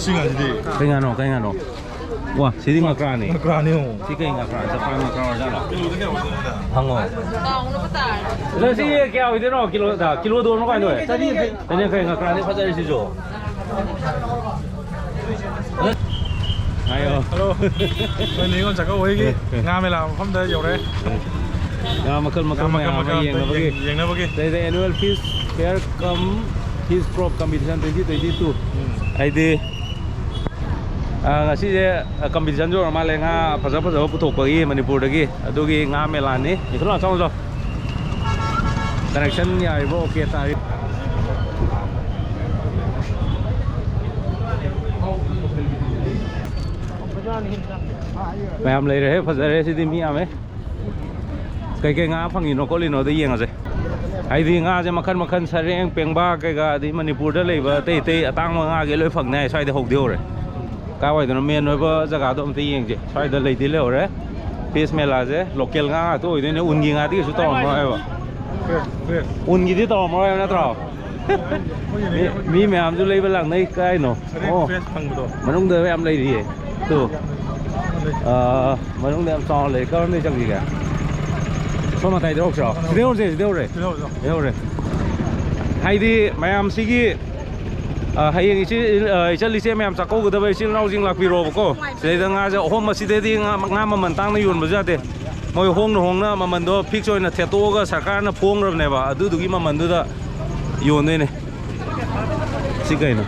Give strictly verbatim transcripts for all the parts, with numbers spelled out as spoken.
ꯁꯤ ꯉꯥꯁꯤꯗꯤ ꯀꯩ ꯉꯥꯅꯣ? ꯀꯩ ꯉꯥꯅꯣ? ꯋꯥ, ꯁꯤꯗꯤ ꯉꯀ꯭ꯔꯥꯅꯦ꯫ ꯉꯀ꯭ꯔꯥꯅꯦ, ꯌꯦꯡꯉꯣ꯫ ꯁꯤ ꯀꯩ ꯉꯀ꯭ꯔꯥ? ꯖꯄꯥꯟ ꯉꯀ꯭ꯔꯥ ꯑꯣꯏꯔꯖꯥꯠꯂꯣ? ꯀꯤꯂꯣꯗ ꯀꯌꯥ ꯑꯣꯏꯗꯣꯏꯅꯣ? ꯍꯪꯉꯣ꯫ ꯑꯗꯣ ꯁꯤ ꯀꯌꯥ ꯑꯣꯏꯗꯣꯏꯅꯣ? ꯀꯤꯂꯣꯗ, ꯀꯤꯂꯣꯗ ꯑꯣꯏꯔꯝꯃꯣ ꯀꯃꯥꯏꯅ ꯇꯧꯋꯦ? ꯆꯅꯤ ꯌꯥꯡꯈꯩ꯫ ꯆꯅꯤ ꯌꯥꯡꯈꯩ꯫ ꯉꯀ꯭ꯔꯥꯅꯦ ꯐꯖꯔꯤꯁꯤꯁꯨ꯫ ꯉꯥꯏꯌꯣ꯫ ꯍꯜꯂꯣ꯫ ꯑꯩꯈꯣꯏ ꯅꯤꯉꯣꯜ ꯆꯥꯛꯀꯧꯕꯒꯤ ꯉꯥ ꯃꯦꯂꯥ ꯃꯐꯝꯗ ꯌꯧꯔꯦ꯫ ꯉꯥ ꯃꯈꯜ ꯃꯈꯜ ꯉꯥ ꯃꯈꯜ ꯃꯌꯥꯝ ꯑꯃ ꯃꯈꯜ ꯑꯝꯇ ꯌꯦꯡꯅꯕꯒꯤ꯫ ꯌꯦꯡ-, ꯌꯦꯡꯅꯕꯒꯤ꯫ ꯁꯤꯗꯩꯗ annual fish fair cum fish prop competition twenty twenty-two꯫ ꯎꯝ꯫ ꯍꯥꯏꯗꯤ, ꯑ, ꯉꯁꯤꯁꯦ, ꯑ, competitionꯁꯨ ꯑꯣꯏꯔ ꯃꯥꯜꯂꯦ, ꯉꯥ ꯐꯖ ꯐꯖꯕ ꯄꯨꯊꯣꯛꯄꯒꯤ ꯃꯅꯤꯄꯨꯔꯗꯒꯤ꯫ ꯑꯗꯨꯒꯤ ꯉꯥ ꯃꯦꯂꯥꯅꯤ꯫ ꯏꯊꯣꯏ ꯂꯥꯎ ꯆꯪꯉꯨ ꯂꯥꯎ꯫ Connection ꯌꯥꯔꯤꯕ꯭ꯔꯣ? OK ꯇꯥꯔꯤ꯫ ꯃꯌꯥꯝ ꯂꯩꯔꯦꯍꯦ, ꯐꯖꯔꯦ ꯁꯤꯗꯤ, ꯃꯤ ꯌꯥꯝꯃꯦ꯫ ꯀꯩꯀꯩ ꯉꯥ ꯐꯪꯉꯤꯅꯣ ꯈꯣꯠꯂꯤꯅꯣꯗꯣ ꯌꯦꯡꯉꯁꯦ꯫ ꯍꯥꯏꯗꯤ ꯉꯥꯁꯦ ꯃꯈꯟ ꯃꯈꯟ, ꯁꯔꯦꯡ, ꯄꯦꯡꯕꯥ ꯀꯩꯀꯥ, ꯑꯗꯩ ꯃꯅꯤꯄꯨꯔꯗ ꯂꯩꯕ ꯑꯇꯩ ꯑꯇꯩ ꯑꯇꯥꯡꯕ ꯉꯥꯒꯤ ꯂꯣꯏ ꯐꯪꯅꯤ ꯍꯥꯏ꯫ ꯁ꯭ꯋꯥꯏꯗ ꯍꯧꯗꯤ ꯍꯧꯔꯦ꯫ ꯀꯥꯏꯋꯥꯏꯗꯅꯣ main ꯑꯣꯏꯕ ꯖꯒꯥꯗꯣ ꯑꯝꯇ ꯌꯦꯡꯁꯦ꯫ ꯁ꯭ꯋꯥꯏꯗ ꯂꯩꯗꯤ ꯂꯩꯍꯧꯔꯦ꯫ Fish ꯃꯦꯂꯥꯁꯦ local ꯉꯥ ꯉꯥꯛꯇ ꯑꯣꯏꯗꯣꯏꯅꯦ꯫ ꯎꯟꯒꯤ ꯉꯥꯗꯤ ꯀꯩꯁꯨ ꯇꯧꯔꯝꯃꯔꯣꯏꯕ꯫ Fresh, fresh꯫ ꯎꯟꯒꯤꯗꯤ ꯇꯧꯔꯝꯃꯔꯣꯏꯕ ꯅꯠꯇ꯭ꯔꯣ? ꯑꯩꯈꯣꯏꯒꯤ ꯃꯤ, ꯂꯩꯌꯦ, ꯑꯩꯈꯣꯏꯒꯤ꯫ ꯃꯤ ꯃꯌꯥꯝꯁꯨ ꯂꯩꯕ ꯂꯥꯛꯅꯩ꯫ ꯀꯥꯏꯅꯣ? ꯁꯔꯦꯡ ꯑꯣ, fresh ꯐꯪꯕꯗꯣ꯫ ꯃꯅꯨꯡꯗ ꯌꯥꯝ ꯂꯩꯔꯤꯌꯦ꯫ ꯇꯨ꯫ ꯑꯥ, ꯃꯅꯨꯡꯗ ꯌꯥꯝ ꯆꯥꯎꯅ ꯂꯩ꯫ ꯀꯔꯣꯝꯗꯩ ꯆꯪꯁꯤꯒꯦ? ꯁꯣꯝ ꯃꯇꯥꯏꯗ ꯍꯧꯁꯤꯔꯣ? ꯁꯤꯗꯩ ꯍꯧꯔꯁꯦ, ꯁꯤꯗꯩ ꯍꯧꯔꯦ꯫ ꯁꯤꯗꯩ ꯍꯧꯔꯁꯦ꯫ ꯁꯤꯗꯩ ꯍꯧꯔꯦ꯫ ꯍꯥꯏꯗꯤ ꯃꯌꯥꯝꯁꯤꯒꯤ, ꯑꯥ, ꯍꯌꯦꯡ ꯏꯆꯦ, ꯑꯥ, ꯏꯆꯜ ꯏꯆꯦ ꯃꯌꯥꯝ ꯆꯥꯛꯀꯧꯒꯗꯕ ꯏꯆꯤꯜ ꯏꯅꯥꯎꯁꯤꯡ ꯂꯥꯛꯄꯤꯔꯣꯕꯀꯣ꯫ ꯁꯤꯗꯩꯗ ꯉꯥꯁꯦ ꯑꯍꯣꯡꯕ, ꯁꯤꯗꯩꯗꯤ ꯉꯥ, ꯉꯥ ꯃꯃꯜ ꯇꯥꯡꯅ ꯌꯣꯟꯕꯁꯨ ꯌꯥꯗꯦ꯫ ꯃꯣꯏ ꯍꯣꯡꯅ ꯍꯣꯡꯅ ꯃꯃꯜꯗꯣ fix ꯑꯣꯏꯅ ꯊꯦꯠꯇꯣꯛꯑꯒ ꯁꯔꯀꯥꯔꯅ ꯐꯣꯡꯈ꯭ꯔꯕꯅꯦꯕ꯫ ꯑꯗꯨꯗꯨꯒꯤ ꯃꯃꯜꯗꯨꯗ ꯌꯣꯟꯗꯣꯏꯅꯦ꯫ ꯁꯤ ꯀꯩꯅꯣ?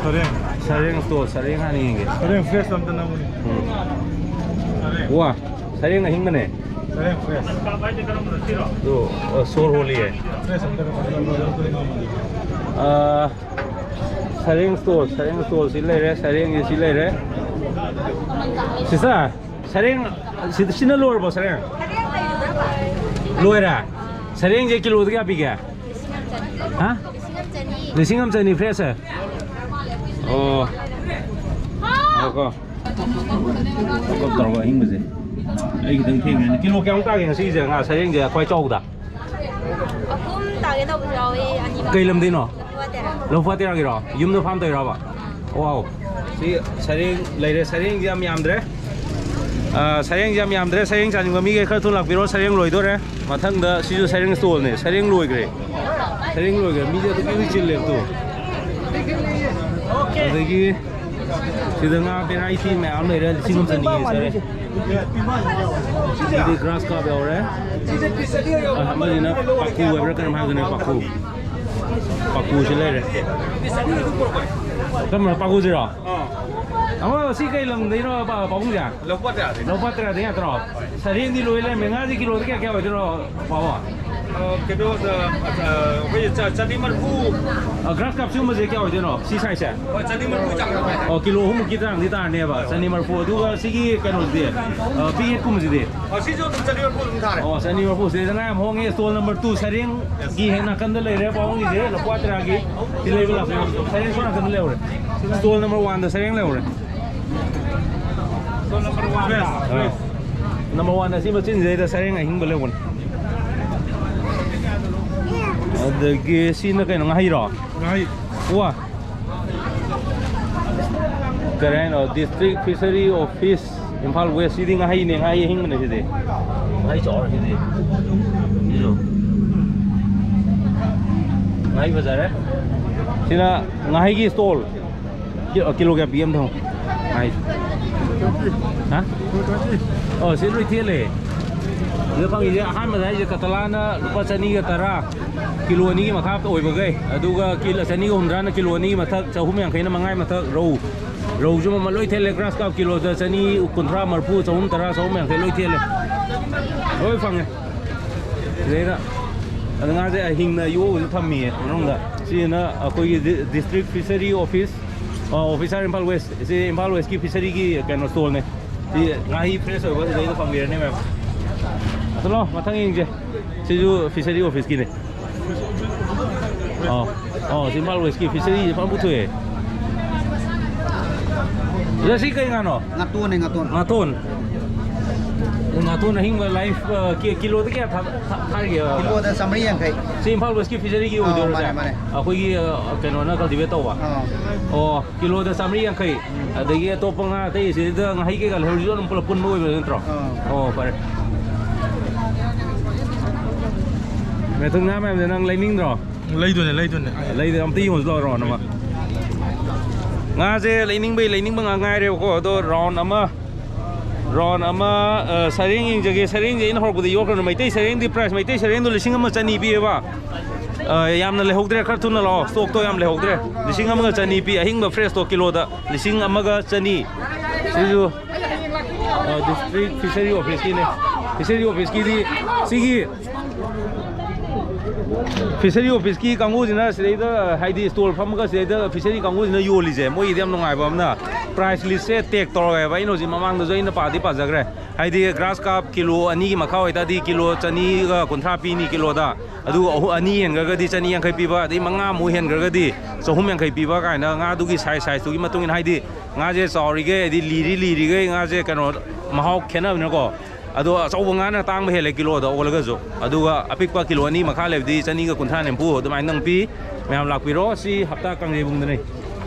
ꯁꯔꯦꯡ꯫ ꯁꯔꯦꯡ store, ꯁꯔꯦꯡ ꯍꯥꯟꯅ ꯌꯦꯡꯒꯦ꯫ ꯁꯔꯦꯡ fresh ꯑꯝꯇ ꯅꯝꯃꯨꯅꯦ꯫ ꯎꯝ꯫ ꯁꯔꯦꯡ꯫ ꯋꯥ, ꯁꯔꯦꯡ ꯑꯍꯤꯡꯕꯅꯦ꯫ ꯁꯔꯦꯡ fresh꯫ ꯑꯗꯣ, ꯑ, ꯁꯣꯔ ꯍꯣꯜꯂꯤꯌꯦ꯫ Fresh ꯑꯝꯇ ꯅꯝꯃꯨꯅꯦ꯫ ꯑ, ꯁꯔꯦꯡ store, ꯁꯔꯦꯡ store ꯁꯤ ꯂꯩꯔꯦ, ꯁꯔꯦꯡꯁꯦ ꯁꯤ ꯂꯩꯔꯦ꯫ Sister, ꯁꯔꯦꯡ, ꯁꯤ-, ꯁꯤꯅ ꯂꯣꯏꯔꯕꯣ ꯁꯔꯦꯡ? ꯂꯣꯏꯔꯦ? ꯁꯔꯦꯡꯁꯦ ꯀꯤꯂꯣꯗ ꯀꯌꯥ ꯄꯤꯒꯦ? ꯍꯥ? ꯂꯤꯁꯤꯡ ꯑꯃ ꯆꯅꯤ fresh ꯁꯦ? ꯑꯣ꯫ ꯉꯥꯏꯈꯣꯀꯣ꯫ ꯀꯞ ꯇꯧꯔꯒ ꯑꯍꯤꯡꯕꯁꯦ꯫ ꯑꯩ ꯈꯤꯇꯪ ꯊꯦꯡꯉꯦꯅꯦ꯫ ꯀꯤꯂꯣ ꯀꯌꯥꯃꯨꯛ ꯇꯥꯒꯦ ꯉꯁꯤꯒꯤꯁꯦ ꯉꯥ ꯁꯔꯦꯡꯁꯦ ꯈ꯭ꯋꯥꯏ ꯆꯥꯎꯕꯗ? ꯑꯍꯨꯝ ꯇꯥꯒꯦ ꯇꯧꯕꯁꯨ ꯌꯥꯎꯋꯤ, ꯑꯅꯤꯃꯛ꯫ ꯀꯩ ꯂꯝꯗꯩꯅꯣ? ꯂꯐꯨ ꯇꯦꯔꯥ꯫ ꯂꯐꯨ ꯇꯦꯔꯥꯒꯤꯔꯣ? ꯌꯨꯝꯗ farm ꯇꯧꯔꯤꯔꯕ? ꯋꯥꯎ꯫ ꯁꯤ ꯁꯔꯦꯡ ꯂꯩꯔꯦ꯫ ꯁꯔꯦꯡꯁꯤ ꯌꯥꯝ ꯌꯥꯝꯗ꯭ꯔꯦ꯫ ꯑꯥ, ꯁꯔꯦꯡꯁꯤ ꯌꯥꯝ ꯌꯥꯝꯗ꯭ꯔꯦ꯫ ꯁꯔꯦꯡ ꯆꯥꯅꯤꯡꯕ ꯃꯤꯈꯩ ꯈꯔ ꯊꯨꯅ ꯂꯥꯛꯄꯤꯔꯣ꯫ ꯁꯔꯦꯡ ꯂꯣꯏꯗꯣꯔꯦ꯫ ꯃꯊꯪꯗ ꯁꯤꯁꯨ ꯁꯔꯦꯡ ꯁ꯭ꯇꯣꯜꯅꯦ꯫ ꯁꯔꯦꯡ ꯂꯣꯏꯈ꯭ꯔꯦ꯫ ꯁꯔꯦꯡ ꯂꯣꯏꯈ꯭ꯔꯦ꯫ ꯃꯤꯁꯦ ꯑꯗꯨꯛꯀꯤ ꯃꯇꯤꯛ ꯆꯤꯜꯂꯦꯕ ꯇꯨ꯫ ꯑꯗꯒꯤ ꯁꯤꯗ ꯉꯥ ꯚꯦꯔꯥꯏꯇꯤ ꯃꯌꯥꯝ ꯂꯩꯔꯦ꯫ ꯂꯤꯁꯤꯡ ꯑꯃ ꯆꯅꯤꯒꯤ ꯁꯔꯦꯡ꯫ ꯁꯤꯗꯤ ꯒ꯭ꯔꯥꯁ ꯀꯥꯞ ꯌꯥꯎꯔꯦ꯫ ꯑ, ꯑꯃꯁꯤꯅ ꯄꯥꯈꯨ ꯍꯥꯏꯕ꯭ꯔꯥ ꯀꯩꯅꯣꯝ ꯍꯥꯏꯕꯗꯨꯅꯦ, ꯄꯥꯈꯨ꯫ ꯄꯥꯈꯨꯁꯤ ꯂꯩꯔꯦ꯫ ꯀꯔꯝꯕ ꯄꯥꯈꯨꯁꯤꯔꯣ? ꯑꯥ꯫ ꯑꯃ ꯁꯤ ꯀꯩ ꯂꯝꯗꯩꯅꯣ, ꯄꯥ-, ꯄꯥꯕꯨꯡꯁꯦ? ꯂꯧꯄꯥꯠ ꯇꯔꯥꯗꯩꯅꯦ꯫ ꯂꯧꯄꯥꯠ ꯇꯔꯥꯗꯩ ꯅꯠꯇ꯭ꯔꯣ? ꯁꯔꯦꯡꯗꯤ ꯂꯣꯏ ꯂꯩꯔꯝꯃꯦ꯫ ꯉꯥꯁꯤ ꯀꯤꯂꯣꯗ ꯀꯌꯥ, ꯀꯌꯥ ꯑꯣꯏꯗꯣꯏꯅꯣ, ꯄꯥꯕꯨꯡ? ꯑ, ꯀꯩꯅꯣꯗ, ꯑ, ꯑꯩꯈꯣꯏ ꯆ-, ꯆꯅꯤ ꯃꯔꯤꯐꯨ꯫ ꯑ, ꯒ꯭ꯔꯥꯁ ꯀꯥꯞ ꯁꯤꯒꯨꯝꯕꯁꯦ ꯀꯌꯥ ꯑꯣꯏꯗꯣꯏꯅꯣ? ꯁꯤ ꯁꯥꯏꯖꯁꯦ? ꯍꯣꯏ, ꯆꯅꯤ ꯃꯔꯤꯐꯨ ꯆꯥꯡ ꯑꯗꯨꯃꯥꯏꯅ꯫ ꯑꯣ, ꯀꯤꯂꯣ ꯑꯍꯨꯝꯃꯨꯛꯀꯤ ꯆꯥꯡꯗꯤ ꯇꯥꯔꯅꯦꯕ, ꯆꯅꯤ ꯃꯔꯤꯐꯨ꯫ ꯑꯗꯨꯒ ꯁꯤꯒꯤ ꯀꯩꯅꯣꯁꯤꯗꯤ, ꯑ, ꯄꯤꯛ ꯍꯦꯠꯀꯨꯝꯕꯁꯤꯗꯤ? ꯑ, ꯁꯤꯁꯨ ꯑꯗꯨꯝ ꯆꯅꯤ ꯃꯔꯤꯐꯨ ꯑꯗꯨꯝ ꯊꯥꯔꯦ꯫ ꯑꯣ, ꯆꯅꯤ ꯃꯔꯤꯐꯨ꯫ ꯁꯤꯗ ꯉꯥ ꯌꯥꯝ ꯍꯣꯡꯉꯦ꯫ ꯁ꯭ꯇꯣꯜ ꯅꯝꯕꯔ ꯇꯨ, ꯁꯔꯦꯡꯒꯤ ꯍꯦꯛ ꯅꯥꯀꯟꯗ ꯂꯩꯔꯦ, ꯄꯥꯕꯨꯡꯒꯤꯁꯦ ꯂꯨꯄꯥ ꯇꯔꯥꯒꯤ꯫ ꯁꯤ ꯂꯩꯕ ꯂꯥꯛꯄꯤꯌꯣ꯫ ꯁꯔꯦꯡ ꯁꯣꯝ ꯅꯥꯀꯟꯗ ꯂꯩꯍꯧꯔꯦ꯫ ꯁ꯭ꯇꯣꯜ ꯅꯝꯕꯔ ꯋꯥꯟꯗ ꯁꯔꯦꯡ ꯂꯩꯍꯧꯔꯦ꯫ ꯁ꯭ꯇꯣꯜ ꯅꯝꯕꯔ ꯋꯥꯟꯗ꯫ ꯑꯥ꯫ ꯅꯝꯕꯔ ꯋꯥꯟ ꯑꯁꯤ ꯃꯆꯤꯟꯁꯤꯗꯩꯗ ꯁꯔꯦꯡ ꯑꯍꯤꯡꯕ ꯂꯩꯍꯧꯕꯅꯤ꯫ ꯑꯗꯒꯤ ꯁꯤꯅ ꯀꯩꯅꯣ, ꯉꯥꯍꯩꯔꯣ? ꯉꯥꯍꯩ꯫ ꯋꯥ꯫ ꯀꯔꯤ ꯍꯥꯏꯅꯣ? District Fishery Office, Imphal West꯫ ꯁꯤꯗꯤ ꯉꯥꯍꯩꯅꯦ, ꯉꯥꯍꯩ ꯑꯍꯤꯡꯕꯅꯦ ꯁꯤꯗꯤ꯫ ꯉꯥꯍꯩ ꯆꯥꯎꯔꯦ ꯁꯤꯗꯤ꯫ ꯁꯤꯁꯨ꯫ ꯉꯥꯍꯩ ꯐꯖꯔꯦ꯫ ꯁꯤꯅ ꯉꯥꯍꯩꯒꯤ ꯁ꯭ꯇꯣꯜ꯫ ꯀꯤ-, ꯀꯤꯂꯣ ꯀꯌꯥ ꯄꯤ ꯑꯝꯇ ꯍꯪꯉꯨ꯫ ꯍꯥꯏ꯫ ꯍꯥ? ꯑꯣ, ꯁꯤ ꯂꯣꯏ ꯊꯦꯜꯂꯦ꯫ ꯁꯤꯗ ꯐꯪꯉꯤꯁꯦ ꯑꯍꯥꯟꯕꯗ ꯍꯥꯏꯁꯦ ꯀꯇꯂꯥꯅ ꯂꯨꯄꯥ ꯆꯅꯤꯒ ꯇꯔꯥ꯫ ꯀꯤꯂꯣ ꯑꯅꯤꯒꯤ ꯃꯈꯥ ꯑꯣꯏꯕꯈꯩ꯫ ꯑꯗꯨꯒ ꯀꯤꯂꯣ ꯆꯅꯤꯒ ꯍꯨꯝꯗ꯭ꯔꯥꯅ ꯀꯤꯂꯣ ꯑꯅꯤꯒꯤ ꯃꯊꯛ, ꯆꯍꯨꯝ ꯌꯥꯡꯈꯩꯅ ꯃꯉꯥꯒꯤ ꯃꯊꯛ ꯔꯧ꯫ ꯔꯧꯁꯨ ꯃꯃꯜ ꯂꯣꯏ ꯊꯦꯜꯂꯦ꯫ ꯒ꯭ꯔꯥꯁ ꯀꯥꯞ ꯀꯤꯂꯣꯗ ꯆꯅꯤ ꯀꯨꯟꯊ꯭ꯔꯥ, ꯃꯔꯤꯐꯨ, ꯆꯍꯨꯝ ꯇꯔꯥ, ꯆꯍꯨꯝ ꯌꯥꯡꯈꯩ ꯂꯣꯏ ꯊꯦꯜꯂꯦ꯫ ꯂꯣꯏ ꯐꯪꯉꯦ꯫ ꯁꯤꯗꯩꯗ ꯑꯗ ꯉꯥꯁꯦ ꯑꯍꯤꯡꯅ ꯌꯣꯛꯑꯒꯁꯨ ꯊꯝꯃꯤꯌꯦ ꯃꯅꯨꯡꯗ꯫ ꯁꯤꯁꯤꯅ ꯑꯩꯈꯣꯏꯒꯤ ꯗꯤ-, District Fishery Office, ꯑ, Officer, Imphal West꯫ ꯁꯤ Imphal Westꯀꯤ ꯐꯤꯁꯔꯤꯒꯤ ꯀꯩꯅꯣ ꯁ꯭ꯇꯣꯜꯅꯦ꯫ ꯁꯤ ꯉꯥꯍꯩ ꯐ꯭ꯔꯦꯁ ꯑꯣꯏꯕ ꯁꯤꯗꯩꯗ ꯐꯪꯕꯤꯔꯅꯤ, ꯃꯌꯥꯝ꯫ ꯆꯠꯂꯣ, ꯃꯊꯪ ꯌꯦꯡꯁꯦ꯫ ꯁꯤꯁꯨ ꯐꯤꯁꯔꯤ ꯑꯣꯐꯤꯁꯀꯤꯅꯦ꯫ ꯑꯣ, ꯑꯣ, ꯁꯤ ꯏꯝꯐꯥꯜ ꯋꯦꯁꯀꯤ ꯐꯤꯁꯔꯤꯁꯦ ꯐꯖꯅ ꯄꯨꯊꯣꯛꯑꯦ꯫ ꯑꯣꯖꯥ, ꯁꯤ ꯀꯩ ꯉꯥꯅꯣ? ꯉꯥꯇꯣꯟꯅꯦ, ꯉꯥꯇꯣꯟ꯫ ꯉꯥꯇꯣꯟ꯫ ꯉꯥꯇꯣꯟ ꯑꯍꯤꯡꯕ ꯂꯥꯏꯐ, ꯑ, ꯀꯤ-, ꯀꯤꯂꯣꯗ ꯀꯌꯥ ꯊꯥ-, ꯊꯥ-, ꯊꯥꯔꯤꯒꯦ? ꯀꯤꯂꯣꯗ ꯆꯥꯃꯔꯤ ꯌꯥꯡꯈꯩ꯫ ꯁꯤ ꯏꯝꯐꯥꯜ ꯋꯦꯁꯀꯤ ꯐꯤꯁꯔꯤꯒꯤ ꯑꯣꯏꯗꯣꯏꯔꯣ, ꯃꯥꯅꯦ, ꯁꯦ? ꯃꯥꯅꯦ꯫ ꯑꯩꯈꯣꯏꯒꯤ, ꯑ, ꯀꯩꯅꯣꯅ ꯀꯜꯇꯤꯚꯦꯠ ꯇꯧꯕ? ꯑꯥ꯫ ꯑꯣ, ꯀꯤꯂꯣꯗ ꯆꯥꯃꯔꯤ ꯌꯥꯡꯈꯩ꯫ ꯎꯝ꯫ ꯑꯗꯒꯤ ꯑꯇꯣꯞꯄ ꯉꯥ ꯑꯇꯩꯁꯤꯗ ꯉꯥꯍꯩ ꯀꯩꯀꯥ ꯂꯩꯍꯧꯔꯤꯁꯨ ꯑꯗꯨꯝ ꯄꯨꯂꯞ ꯄꯨꯟꯕ ꯑꯣꯏꯕ ꯅꯠꯇ꯭ꯔꯣ? ꯑꯥ꯫ ꯑꯣ, ꯐꯔꯦ꯫ ꯃꯦꯊꯨꯟ ꯉꯥ ꯃꯌꯥꯝꯁꯦ ꯅꯪ ꯂꯩꯅꯤꯡꯗ꯭ꯔꯣ? ꯂꯩꯗꯣꯏꯅꯦ, ꯂꯩꯗꯣꯏꯅꯦ꯫ ꯂꯩꯗꯣꯏꯅꯦ, ꯑꯝꯇ ꯌꯦꯡꯉꯨꯁꯤ ꯂꯥꯛꯑꯣ, ꯔꯥꯎꯟ ꯑꯃ꯫ ꯉꯥꯁꯦ ꯂꯩꯅꯤꯡꯕꯩ ꯂꯩꯅꯤꯡꯕ ꯉꯥꯛ ꯉꯥꯏꯔꯦꯕꯀꯣ, ꯑꯗꯣ ꯔꯥꯎꯟ ꯑꯃ ꯔꯥꯎꯟ ꯑꯃ, ꯑ, ꯁꯔꯦꯡ ꯌꯦꯡꯖꯒꯦ꯫ ꯁꯔꯦꯡꯁꯦ ꯑꯩꯅ ꯍꯧꯔꯛꯄꯗ ꯌꯣꯛꯈ꯭ꯔꯕꯅꯦ꯫ ꯃꯩꯇꯩ ꯁꯔꯦꯡꯗꯤ ꯄ꯭ꯔꯥꯏꯁ, ꯃꯩꯇꯩ ꯁꯔꯦꯡꯗꯣ ꯂꯤꯁꯤꯡ ꯑꯃ ꯆꯅꯤ ꯄꯤꯌꯦꯕ꯫ ꯑ, ꯌꯥꯝꯅ ꯂꯩꯍꯧꯗ꯭ꯔꯦ, ꯈꯔ ꯊꯨꯅ ꯂꯥꯛꯑꯣ, ꯁ꯭ꯇꯣꯛꯇꯣ ꯌꯥꯝ ꯂꯩꯍꯧꯗ꯭ꯔꯦ꯫ ꯂꯤꯁꯤꯡ ꯑꯃꯒ ꯆꯅꯤ ꯄꯤ, ꯑꯍꯤꯡꯕ ꯐ꯭ꯔꯦꯁꯇꯣ ꯀꯤꯂꯣꯗ ꯂꯤꯁꯤꯡ ꯑꯃꯒ ꯆꯅꯤ꯫ ꯁꯤꯁꯨ, ꯑ, ꯗꯤꯁꯇ꯭ꯔꯤꯛ ꯐꯤꯁꯔꯤ ꯑꯣꯐꯤꯁꯀꯤꯅꯦ꯫ ꯐꯤꯁꯔꯤ ꯑꯣꯐꯤꯁꯀꯤꯗꯤ ꯁꯤꯒꯤ ꯐꯤꯁꯔꯤ ꯑꯣꯐꯤꯁꯀꯤ ꯀꯥꯡꯕꯨꯁꯤꯅ ꯁꯤꯗꯩꯗ, ꯍꯥꯏꯗꯤ, ꯁ꯭ꯇꯣꯜ ꯐꯝꯃꯒ ꯁꯤꯗꯩꯗ ꯐꯤꯁꯔꯤ ꯀꯥꯡꯕꯨꯁꯤꯅ ꯌꯣꯜꯂꯤꯁꯦ, ꯃꯣꯏꯒꯤꯗꯤ ꯌꯥꯝ ꯅꯨꯡꯉꯥꯏꯕ ꯑꯃꯅ, ꯄ꯭ꯔꯥꯏꯁ ꯂꯤꯁꯁꯦ ꯇꯦꯛ ꯇꯧꯔꯒꯦꯕ꯫ ꯑꯩꯅ ꯍꯧꯖꯤꯛ ꯃꯃꯥꯡꯗꯁꯨ ꯑꯩꯅ ꯄꯥꯗꯤ ꯄꯥꯖꯈ꯭ꯔꯦ, ꯍꯥꯏꯗꯤ, ꯒ꯭ꯔꯥꯁ ꯀꯥꯞ ꯀꯤꯂꯣ ꯑꯅꯤꯒꯤ ꯃꯈꯥ ꯑꯣꯏꯇꯥꯔꯗꯤ ꯀꯤꯂꯣ ꯆꯅꯤꯒ ꯀꯨꯟꯊ꯭ꯔꯥ ꯄꯤꯅꯤ ꯀꯤꯂꯣꯗ, ꯑꯗꯨꯒ ꯑꯍꯨꯝ, ꯑꯅꯤ ꯍꯦꯟꯈ꯭ꯔꯒꯗꯤ ꯆꯅꯤ ꯌꯥꯡꯈꯩ ꯄꯤꯕ, ꯑꯗꯩ ꯃꯉꯥꯃꯨꯛ ꯍꯦꯟꯈ꯭ꯔꯒꯗꯤ ꯆꯍꯨꯝ ꯌꯥꯡꯈꯩ ꯄꯤꯕ ꯀꯥꯏꯅ, ꯉꯥꯗꯨꯒꯤ ꯁꯥꯏꯖ ꯁꯥꯏꯖꯇꯨꯒꯤ ꯃꯇꯨꯡ ꯏꯟꯅ, ꯍꯥꯏꯗꯤ, ꯉꯥꯁꯦ ꯆꯥꯎꯔꯤꯈꯩ, ꯍꯥꯏꯗꯤ, ꯂꯤꯔꯤ ꯂꯤꯔꯤꯈꯩ ꯉꯥꯁꯦ, ꯀꯩꯅꯣ, ꯃꯍꯥꯎ ꯈꯦꯠꯅꯕꯅꯤꯅꯀꯣ꯫ ꯑꯗꯣ ꯑꯆꯧꯕ ꯉꯥꯅ ꯇꯥꯡꯕ ꯍꯦꯜꯂꯦ ꯀꯤꯂꯣꯗ ꯑꯣꯜꯂꯒꯁꯨ꯫ ꯑꯗꯨꯒ ꯑꯄꯤꯛꯄ ꯀꯤꯂꯣ ꯑꯅꯤ ꯃꯈꯥ ꯂꯩꯕꯗꯤ ꯆꯅꯤꯒ ꯀꯨꯟꯊ꯭ꯔꯥ ꯅꯤꯐꯨ ꯑꯗꯨꯃꯥꯏꯅ ꯑꯗꯨꯝ ꯄꯤ꯫ ꯃꯌꯥꯝ ꯂꯥꯛꯄꯤꯔꯣ꯫ ꯁꯤ ꯍꯞꯇꯥ ꯀꯥꯡꯖꯩꯕꯨꯡꯗꯅꯤ꯫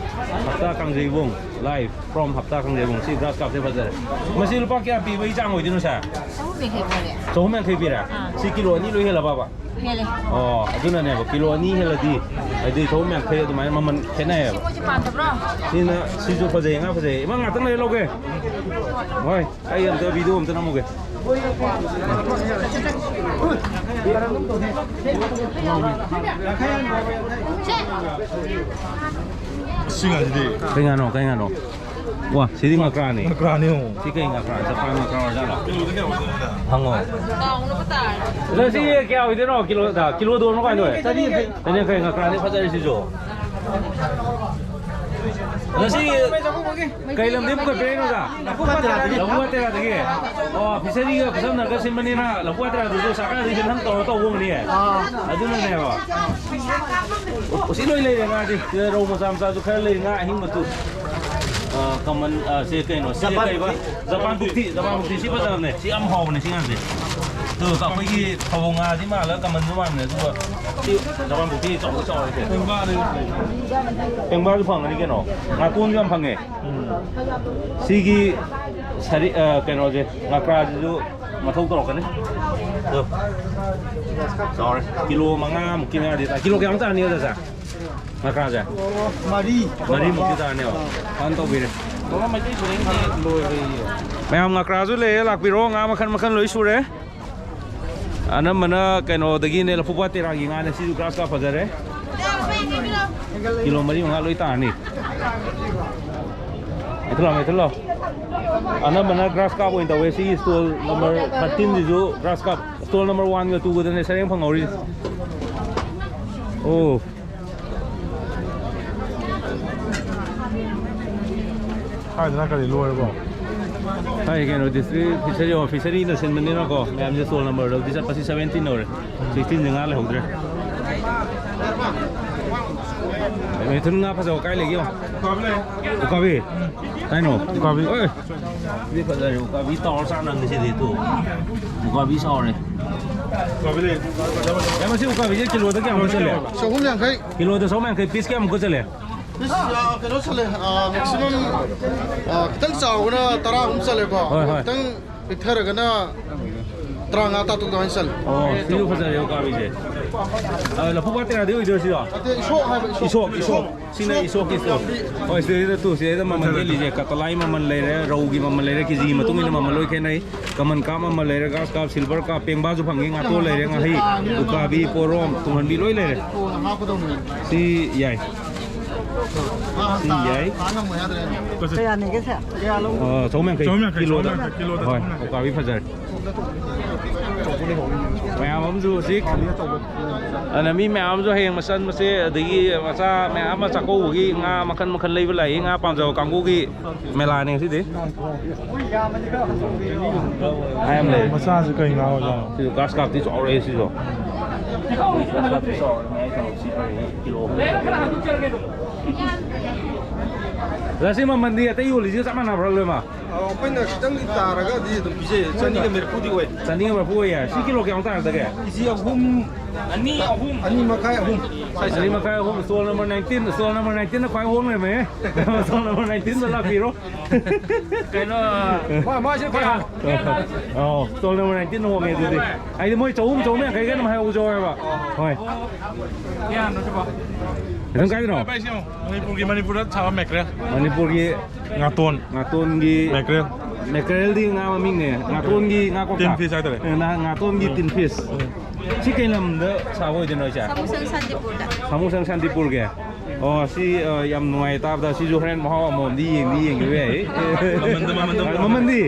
ꯍꯞꯇꯥ ꯀꯥꯡꯖꯩꯕꯨꯡ, live from ꯍꯞꯇꯥ ꯀꯥꯡꯖꯩꯕꯨꯡ꯫ ꯁꯤ ꯒ꯭ꯔꯥꯁ ꯀꯥꯞꯁꯦ ꯐꯖꯔꯦ꯫ ꯃꯁꯤ ꯂꯨꯄꯥ ꯀꯌꯥ ꯄꯤꯕꯒꯤ ꯆꯥꯡ ꯑꯣꯏꯗꯣꯏꯅꯣ, ꯁꯥꯔ? ꯆꯍꯨꯝ ꯌꯥꯡꯈꯩ ꯄꯤꯔꯦ꯫ ꯆꯍꯨꯝ ꯌꯥꯡꯈꯩ ꯄꯤꯔꯦ? ꯑꯥ꯫ ꯁꯤ ꯀꯤꯂꯣ ꯑꯅꯤ ꯂꯣꯏ ꯍꯦꯜꯂꯕꯕ? ꯍꯦꯜꯂꯦ꯫ ꯑꯣ, ꯑꯗꯨꯅꯅꯦꯕ, ꯀꯤꯂꯣ ꯑꯅꯤ ꯍꯦꯜꯂꯗꯤ, ꯍꯥꯏꯗꯤ, ꯆꯍꯨꯝ ꯌꯥꯡꯈꯩ ꯑꯗꯨꯃꯥꯏꯅ ꯃꯃꯜ ꯈꯦꯠꯅꯩꯌꯦꯕ꯫ ꯁꯤ ꯃꯣꯏꯁꯦ ꯄꯥꯝꯗꯕ꯭ꯔꯣ? ꯁꯤꯅ, ꯁꯤꯁꯨ ꯐꯖꯩ, ꯉꯥ ꯐꯖꯩ꯫ ꯏꯃꯥ, ꯉꯥꯛꯇꯪ ꯂꯩꯔ ꯂꯧꯒꯦ꯫ ꯍꯣꯏ, ꯑꯩ ꯑꯝꯇ ꯚꯤꯗꯤꯑꯣ ꯑꯝꯇ ꯅꯝꯃꯨꯒꯦ꯫ ꯁꯤ ꯉꯥꯁꯤꯗꯤ ꯀꯩ ꯉꯥꯅꯣ, ꯀꯩ ꯉꯥꯅꯣ? ꯋꯥ, ꯁꯤꯗꯤ ꯉꯀ꯭ꯔꯥꯅꯤ꯫ ꯉꯀ꯭ꯔꯥꯅꯤ, ꯑꯣ꯫ ꯁꯤ ꯀꯩ ꯉꯀ꯭ꯔꯥ? ꯖꯄꯥꯟ ꯉꯀ꯭ꯔꯥ ꯑꯣꯏꯔꯖꯥꯠꯂꯣ? ꯍꯪꯉꯣ꯫ ꯑꯗꯣ ꯁꯤ ꯀꯌꯥ ꯑꯣꯏꯗꯣꯏꯅꯣ? ꯀꯤꯂꯣꯗ? ꯀꯤꯂꯣꯗ ꯑꯣꯏꯔꯝꯃꯣ ꯀꯥꯏꯅ ꯇꯧꯋꯦ? ꯆꯅꯤ ꯌꯥꯡꯈꯩ꯫ ꯆꯅꯤ ꯌꯥꯡꯈꯩ, ꯉꯀ꯭ꯔꯥꯅꯤ ꯐꯖꯔꯤꯁꯤꯁꯨ꯫ ꯑꯗꯣ ꯁꯤ ꯀꯩ ꯂꯝꯗꯒꯤ ꯄꯨꯈꯠꯄꯤꯔꯛꯏꯅꯣ, ꯑꯣꯖꯥ? ꯂꯐꯨ ꯐꯠꯇ꯭ꯔꯥꯗꯒꯤ꯫ ꯂꯐꯨ ꯐꯠꯇ꯭ꯔꯥꯗꯒꯤ? ꯑꯣ, ꯐꯤꯁꯔꯤꯒ ꯈꯨꯠꯁꯝꯅꯔꯒ ꯁꯤꯟꯕꯅꯤꯅ ꯂꯐꯨ ꯐꯠꯇ꯭ꯔꯥꯗꯨꯁꯨ ꯁꯔꯀꯥꯔꯗꯒꯤ ꯁꯦꯟꯐꯝ ꯇꯧꯔ ꯇꯧꯕ ꯑꯣꯏꯔꯝꯒꯅꯤꯌꯦ꯫ ꯑꯥ꯫ ꯑꯗꯨꯅꯅꯦꯕ꯫ ꯑꯣ, ꯁꯤ ꯂꯣꯏ ꯂꯩꯔꯦ ꯉꯥꯗꯤ꯫ ꯁꯤꯗ ꯔꯧ ꯃꯆꯥ ꯃꯆꯥꯁꯨ ꯈꯔ ꯂꯩ, ꯉꯥ ꯑꯍꯤꯡꯕꯁꯨ꯫ ꯑ, ꯀꯃꯟ, ꯑ, ꯁꯦ ꯀꯩꯅꯣ, ꯁꯤ ꯖꯄꯥꯟ ꯀꯩꯕ? ꯄꯨꯈ꯭ꯔꯤ꯫ ꯖꯄꯥꯟ ꯄꯨꯈ꯭ꯔꯤ, ꯖꯄꯥꯟ ꯄꯨꯈ꯭ꯔꯤ, ꯁꯤ ꯐꯖꯕꯅꯦ꯫ ꯁꯤ ꯌꯥꯝ ꯍꯥꯎꯕꯅꯦ, ꯁꯤ ꯉꯥꯁꯦ꯫ ꯑꯗꯨꯒ ꯑꯩꯈꯣꯏꯒꯤ ꯐꯕꯧ ꯉꯥꯁꯤ ꯃꯥꯜꯂꯒ ꯀꯃꯟꯁꯨ ꯃꯥꯟꯕꯅꯦ, ꯑꯗꯨꯒ ꯁꯤ ꯖꯄꯥꯟ ꯄꯨꯈ꯭ꯔꯤ ꯆꯥꯎꯗꯤ ꯆꯥꯎꯋꯦ꯫ ꯄꯦꯡꯕꯥꯁꯨ ꯐꯪꯒꯅꯤ ꯀꯩꯅꯣ, ꯉꯥꯇꯣꯟꯁꯨ ꯌꯥꯝ ꯐꯪꯉꯦ꯫ ꯁꯤꯒꯤ ꯁꯔꯤ-, ꯑ, ꯀꯩꯅꯣꯁꯦ, ꯉꯀ꯭ꯔꯥꯁꯤꯁꯨ ꯃꯊꯧ ꯇꯧꯔꯛꯀꯅꯤ꯫ ꯑꯗꯣ, ꯆꯥꯎꯔꯦ꯫ ꯀꯤꯂꯣ ꯃꯉꯥꯃꯨꯛꯀꯤ ꯃꯌꯥꯗꯤ ꯇꯥꯏ꯫ ꯀꯤꯂꯣ ꯀꯌꯥꯃꯨꯛ ꯇꯥꯔꯅꯤ, ꯑꯣꯖꯥ? ꯉꯀ꯭ꯔꯥꯁꯦ? ꯃꯔꯤ꯫ ꯃꯔꯤꯃꯨꯛꯀꯤ ꯆꯥꯡꯅꯦꯕ꯫ ꯐꯖꯅ ꯇꯧꯕꯤꯔꯦ꯫ ꯃꯌꯥꯝ ꯉꯀ꯭ꯔꯥꯁꯨ ꯂꯩꯔꯦ, ꯂꯥꯛꯄꯤꯔꯣ꯫ ꯉꯥ ꯃꯈꯜ ꯃꯈꯜ ꯂꯣꯏ ꯁꯨꯔꯦ꯫ ꯑꯅꯝꯕꯅ ꯀꯩꯅꯣꯗꯒꯤꯅꯦ, ꯂꯐꯨꯄꯥꯠ ꯇꯦꯔꯥꯒꯤ ꯉꯥꯅꯦ꯫ ꯁꯤꯁꯨ ꯒ꯭ꯔꯥꯁ ꯀꯥꯞ ꯐꯖꯔꯦ꯫ ꯀꯤꯂꯣ ꯃꯔꯤ ꯃꯉꯥ ꯂꯣꯏ ꯇꯥꯔꯅꯤ꯫ ꯃꯦꯊꯜꯂꯣ, ꯃꯦꯊꯜꯂꯣ꯫ ꯑꯅꯝꯕꯅ ꯒ꯭ꯔꯥꯁ ꯀꯥꯞ ꯑꯣꯏꯅ ꯇꯧꯋꯦ꯫ ꯁꯤꯒꯤ ꯁ꯭ꯇꯣꯜ ꯅꯝꯕꯔ ꯊꯥꯔꯇꯤꯟꯁꯤꯁꯨ ꯒ꯭ꯔꯥꯁ ꯀꯥꯞ, ꯁ꯭ꯇꯣꯜ ꯅꯝꯕꯔ ꯋꯥꯟꯒ ꯇꯨꯒꯗꯅꯦ ꯁꯔꯦꯡ ꯐꯪꯍꯧꯔꯤꯁꯦ꯫ ꯑꯣ꯫ ꯍꯥꯏꯗꯅ ꯀꯔꯤ ꯂꯣꯏꯔꯕꯣ? ꯍꯥꯏ ꯀꯩꯅꯣ, ꯗꯤꯁꯇ꯭ꯔꯤꯛ ꯐꯤꯁꯔꯤ, ꯑꯣ, ꯐꯤꯁꯔꯤꯅ ꯁꯤꯟꯕꯅꯤꯅꯀꯣ, ꯃꯌꯥꯝꯁꯦ ꯁ꯭ꯇꯣꯜ ꯅꯝꯕꯔ ꯂꯧꯗꯤ ꯆꯠꯄꯁꯤ ꯁꯕꯦꯟꯇꯤꯟ ꯌꯧꯔꯦ, ꯁꯤꯛꯁꯇꯤꯟꯁꯦ ꯉꯥ ꯂꯩꯍꯧꯗ꯭ꯔꯦ꯫ ꯃꯤꯊꯨꯟ ꯉꯥ ꯐꯖꯕ ꯀꯥꯏ ꯂꯩꯒꯦ ꯌꯦꯡꯉꯣ꯫ ꯎꯀꯥꯕꯤ꯫ ꯀꯥꯏꯅꯣ? ꯎꯀꯥꯕꯤ꯫ ꯑꯣꯏ꯫ ꯁꯤꯗꯤ ꯐꯖꯔꯦ, ꯎꯀꯥꯕꯤ ꯇꯥꯎꯔ ꯆꯥ ꯅꯪꯉꯦ ꯁꯤꯗꯤ ꯇꯨ꯫ ꯎꯀꯥꯕꯤ ꯆꯥꯎꯔꯦ꯫ ꯎꯀꯥꯕꯤ ꯂꯩ꯫ ꯑꯦ, ꯃꯁꯤ ꯎꯀꯥꯕꯤꯁꯦ ꯀꯤꯂꯣꯗ ꯀꯌꯥꯃꯨꯛ ꯆꯠꯂꯦ? ꯆꯍꯨꯝ ꯌꯥꯡꯈꯩ꯫ ꯀꯤꯂꯣꯗ ꯆꯍꯨꯝ ꯌꯥꯡꯈꯩ, ꯄꯤꯁ ꯀꯌꯥꯃꯨꯛꯀ ꯆꯠꯂꯦ? ꯄꯤꯁ, ꯑ, ꯀꯩꯅꯣ ꯆꯠꯂꯦ, ꯑ, ꯃꯦꯛꯁꯤꯃꯝ, ꯑ, ꯈꯤꯇꯪ ꯆꯥꯎꯕꯅ ꯇꯔꯥꯍꯨꯝ ꯆꯠꯂꯦꯀꯣ꯫ ꯍꯣꯏ, ꯍꯣꯏ꯫ ꯈꯤꯇꯪ ꯄꯤꯛꯊꯔꯒꯅ ꯇꯔꯥꯃꯉꯥ ꯇꯔꯥꯇꯔꯨꯛ ꯑꯗꯨꯃꯥꯏꯅ ꯆꯠꯂꯦ꯫ ꯑꯣ, ꯁꯤꯁꯨ ꯐꯖꯔꯦ ꯎꯀꯥꯕꯤꯁꯦ꯫ ꯑ, ꯂꯐꯨ ꯄꯥꯠ ꯇꯦꯔꯥꯗꯤ ꯑꯣꯏꯗꯣꯏꯔꯣ ꯁꯤꯗꯣ? ꯅꯠꯇꯦ, ꯏꯁꯣꯛ ꯍꯥꯏꯕ, ꯏꯁꯣꯛ꯫ ꯏꯁꯣꯛ, ꯏꯁꯣꯛ꯫ ꯁꯤꯅ ꯏꯁꯣꯛꯀꯤ ꯏꯁꯣꯛ꯫ ꯍꯣꯏ, ꯁꯤꯗꯩꯗ ꯇꯨ, ꯁꯤꯗꯩꯗ ꯃꯃꯜ ꯍꯦꯜꯂꯤꯁꯦ꯫ ꯀꯇꯂꯥꯏ ꯃꯃꯜ ꯂꯩꯔꯦ, ꯔꯧꯒꯤ ꯃꯃꯜ ꯂꯩꯔꯦ, ꯀꯦꯖꯤꯒꯤ ꯃꯇꯨꯡ ꯏꯟꯅ ꯃꯃꯜ ꯂꯣꯏ ꯈꯦꯠꯅꯩ꯫ ꯀꯃꯟ ꯀꯥꯞ ꯃꯃꯜ ꯂꯩꯔꯦ, ꯒ꯭ꯔꯥꯁ ꯀꯥꯞ, ꯁꯤꯜꯚꯔ ꯀꯥꯞ, ꯄꯦꯡꯕꯥꯁꯨ ꯐꯪꯉꯤ, ꯉꯥꯇꯣꯟ ꯂꯩꯔꯦ, ꯉꯥꯍꯩ, ꯎꯀꯥꯕꯤ, ꯄꯣꯔꯣꯝ, ꯇꯨꯡꯍꯟꯕꯤ ꯂꯣꯏ ꯂꯩꯔꯦ꯫ ꯁꯤ ꯌꯥꯏ꯫ ꯁꯤ ꯌꯥꯏ꯫ ꯀꯌꯥꯅꯦꯒꯦ ꯁꯦ? ꯑ, ꯆꯍꯨꯝ ꯌꯥꯡꯈꯩ ꯆꯍꯨꯝ ꯌꯥꯡꯈꯩ, ꯀꯤꯂꯣꯗ꯫ ꯆꯍꯨꯝ ꯌꯥꯡꯈꯩ ꯀꯤꯂꯣꯗ ꯍꯣꯏ, ꯆꯍꯨꯝ ꯌꯥꯡꯈꯩ꯫ ꯎꯀꯥꯕꯤ ꯐꯖꯔꯦ꯫ ꯃꯌꯥꯝ ꯑꯃꯁꯨ ꯍꯧꯖꯤꯛ, ꯑꯗꯨꯅ ꯃꯤ ꯃꯌꯥꯝ ꯑꯃꯁꯨ ꯍꯌꯦꯡ ꯃꯆꯟ ꯃꯆꯦ ꯑꯗꯒꯤ ꯃꯆꯥ ꯃꯌꯥꯝ ꯑꯃ ꯆꯥꯛꯀꯧꯕꯒꯤ ꯉꯥ ꯃꯈꯜ ꯃꯈꯜ ꯂꯩꯕ ꯂꯥꯛꯏ꯫ ꯉꯥ ꯄꯥꯝꯖꯕ ꯀꯥꯡꯕꯨꯒꯤ ꯃꯦꯂꯥꯅꯦ ꯉꯁꯤꯗꯤ꯫ ꯉꯥ ꯌꯥꯝ ꯂꯩ꯫ ꯃꯆꯥꯁꯤ ꯀꯩ ꯉꯥ ꯑꯣꯏꯖꯥꯠꯅꯣ? ꯁꯤꯁꯨ ꯒ꯭ꯔꯥꯁ ꯀꯥꯞꯇꯤ ꯆꯥꯎꯔꯦ ꯁꯤꯁꯨ꯫ ꯒ꯭ꯔꯥꯁ ꯀꯥꯞꯇꯤ ꯆꯥꯎꯔꯦ, ꯃꯌꯥꯏ ꯀꯩꯅꯣ ꯁꯤ ꯐꯔꯦ, ꯀꯤꯂꯣ ꯑꯍꯨꯝ꯫ ꯑꯗ ꯁꯤ ꯃꯃꯜꯗꯤ ꯑꯇꯩ ꯌꯣꯜꯂꯤꯁꯤꯒ ꯆꯞ ꯃꯥꯟꯅꯕ꯭ꯔꯥ ꯂꯣꯏꯅꯃꯛ? ꯑ, ꯑꯩꯈꯣꯏꯅ ꯈꯤꯇꯪꯗꯤ ꯇꯥꯔꯒꯗꯤ ꯑꯗꯨꯝ ꯄꯤꯖꯩ꯫ ꯆꯅꯤꯒ ꯃꯔꯤꯐꯨꯗꯤ ꯑꯣꯏ꯫ ꯆꯅꯤꯒ ꯃꯔꯤꯐꯨ ꯑꯣꯏꯌꯦ꯫ ꯁꯤ ꯀꯤꯂꯣ ꯀꯌꯥꯃꯨꯛ ꯇꯥꯔꯛꯇꯒꯦ? ꯀꯦꯖꯤ ꯑꯍꯨꯝ, ꯑꯅꯤ, ꯑꯍꯨꯝ꯫ ꯑꯅꯤ ꯃꯈꯥꯏ, ꯑꯍꯨꯝ꯫ ꯑꯅꯤ ꯃꯈꯥꯏ, ꯑꯍꯨꯝ꯫ Stall number nineteen, stall number nineteenꯅ ꯈ꯭ꯋꯥꯏ ꯍꯣꯡ ꯂꯩꯔꯝꯃꯦ꯫ Stall number nineteenꯗ ꯂꯥꯛꯄꯤꯔꯣ꯫ ꯀꯩꯅꯣ, ꯃꯥ-, ꯃꯥꯁꯦ ꯑꯩꯈꯣꯏ ꯑꯧ, stall number nineteenꯅ ꯍꯣꯡꯉꯦ ꯑꯗꯨꯗꯤ꯫ ꯍꯥꯏꯗꯤ ꯃꯣꯏ ꯆꯍꯨꯝ, ꯆꯍꯨꯝ ꯌꯥꯡꯈꯩꯒ ꯑꯗꯨꯝ ꯍꯥꯏꯍꯧꯕꯁꯨ ꯌꯥꯎꯋꯦꯕ꯫ ꯍꯣꯏ꯫ ꯀꯌꯥꯅꯣ ꯁꯤꯕꯣ? ꯑꯗꯨꯝ ꯀꯥꯏꯗꯅꯣ? ꯃꯅꯤꯄꯨꯔꯒꯤ, ꯃꯅꯤꯄꯨꯔꯗ ꯁꯥꯕ ꯃꯦꯀ꯭ꯔꯦꯜ꯫ ꯃꯅꯤꯄꯨꯔꯒꯤ ꯉꯥꯇꯣꯟ꯫ ꯉꯥꯇꯣꯟꯒꯤ ꯃꯦꯀ꯭ꯔꯦꯜ꯫ ꯃꯦꯀ꯭ꯔꯦꯜꯗꯤ ꯉꯥ ꯃꯃꯤꯡꯅꯦ꯫ ꯉꯥꯇꯣꯟꯒꯤ ꯉꯥ ꯀꯧꯇꯥ꯫ Tin fish ꯍꯥꯏꯇꯥꯔꯦ꯫ ꯑꯦ, ꯉꯥ-, ꯉꯥꯇꯣꯟꯒꯤ ꯎꯝ꯫ Tin fish꯫ ꯎꯝ꯫ ꯁꯤ ꯀꯩ ꯂꯝꯗ ꯁꯥꯕ ꯑꯣꯏꯗꯣꯏꯅꯣ ꯏꯆꯦ? ꯁꯥꯃꯨꯁꯪ ꯁꯥꯟꯇꯤꯄꯨꯔꯗ꯫ ꯁꯥꯃꯨꯁꯪ ꯁꯥꯟꯇꯤꯄꯨꯔꯒꯤ? ꯑꯣ, ꯁꯤ, ꯑ, ꯌꯥꯝ ꯅꯨꯡꯉꯥꯏ ꯇꯥꯕꯗ꯫ ꯁꯤꯁꯨ ꯍꯣꯔꯦꯟ ꯃꯍꯥꯎ ꯑꯃꯃꯝꯗꯤ ꯌꯦꯡꯗꯤ ꯌꯦꯡꯕ ꯌꯥꯏ꯫ ꯃꯃꯟꯗꯤ, ꯃꯃꯟꯗꯤ?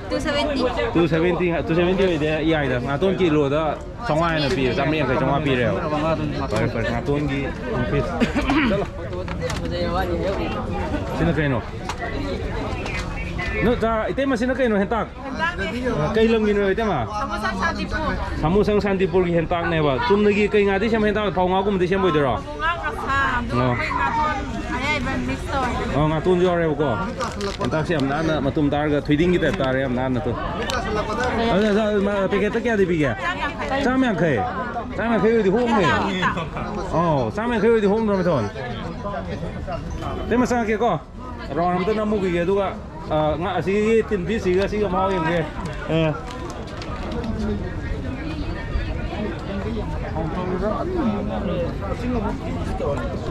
Two seventy꯫ Two seventy, two seventy ꯑꯣꯏꯗꯤ ꯌꯥꯏꯗ꯫ ꯉꯥꯇꯣꯟ ꯀꯤꯂꯣꯗ ꯆꯥꯝꯃꯉꯥ ꯍꯦꯟꯅ ꯄꯤꯔꯦ, ꯆꯥꯝꯃꯔꯤ ꯌꯥꯡꯈꯩ, ꯆꯥꯝꯃꯉꯥ ꯄꯤꯔꯦꯕ꯫ ꯐꯔꯦ, ꯐꯔꯦ, ꯉꯥꯇꯣꯟꯒꯤ ꯄꯤꯁ꯫ ꯆꯠꯂꯣ꯫ ꯁꯤꯅ ꯀꯩꯅꯣ? ꯅꯣ, ꯆꯥ, ꯏꯇꯩꯃ, ꯁꯤꯅ ꯀꯩꯅꯣ ꯍꯦꯟꯇꯥꯛ? ꯀꯩ ꯂꯝꯒꯤꯅꯣ, ꯏꯇꯩꯃ? ꯁꯥꯃꯨꯁꯪ ꯁꯥꯟꯇꯤꯄꯨꯔ꯫ ꯁꯥꯃꯨꯁꯪ ꯁꯥꯟꯇꯤꯄꯨꯔꯒꯤ ꯍꯦꯟꯇꯥꯛꯅꯦꯕ꯫ ꯆꯨꯝꯅꯒꯤ ꯀꯩ ꯉꯥꯗꯩ ꯁꯦꯝꯕ ꯍꯦꯟꯇꯥꯛ? ꯐꯧ ꯉꯥꯒꯨꯝꯕꯗꯩ ꯁꯦꯝꯕ ꯑꯣꯏꯗꯣꯏꯔꯣ? ꯐꯧ ꯉꯥ, ꯉꯥꯁꯥ, ꯑꯗꯨꯒ ꯑꯣ꯫ ꯑꯩꯈꯣꯏ ꯉꯥꯇꯣꯟ ꯑꯌꯥꯏꯕ mix ꯇꯧꯋꯦ꯫ ꯑꯣ, ꯉꯥꯇꯣꯟꯁꯨ ꯌꯥꯎꯔꯦꯕꯀꯣ꯫ ꯍꯦꯟꯇꯥꯛꯁꯦ ꯌꯥꯝ ꯅꯥꯟꯅ ꯃꯇꯨꯝ ꯇꯥꯔꯒ ꯊꯣꯏꯗꯤꯡꯒꯤ type ꯇꯥꯔꯦ, ꯌꯥꯝ ꯅꯥꯟꯅ ꯇꯨ꯫ ꯑꯗꯨ, ꯑꯗꯨ, ꯑꯗꯨ, ꯃꯥ packetꯇ ꯀꯌꯥꯗꯤ ꯄꯤꯒꯦ? ꯆꯥꯝꯃ ꯌꯥꯡꯈꯩ꯫ ꯆꯥꯝꯃ ꯌꯥꯡꯈꯩ ꯑꯣꯏꯗꯤ ꯍꯣꯡꯉꯦ꯫ ꯑꯧ, ꯆꯥꯝꯃ ꯌꯥꯡꯈꯩ ꯑꯣꯏꯗꯤ ꯍꯣꯡꯗ꯭ꯔꯣ, ꯃꯤꯊꯣꯟ? ꯏꯇꯩꯃ, ꯆꯪꯉꯛꯀꯦꯀꯣ꯫ Round ꯑꯝꯇ ꯅꯝꯃꯨꯈꯤꯒꯦ, ꯑꯗꯨꯒ, ꯑ, ꯉꯥ ꯑꯁꯤꯒꯤ tin pieceꯁꯤꯒ ꯑꯁꯤꯒ ꯃꯍꯥꯎ ꯌꯦꯡꯒꯦ꯫ ꯑ꯫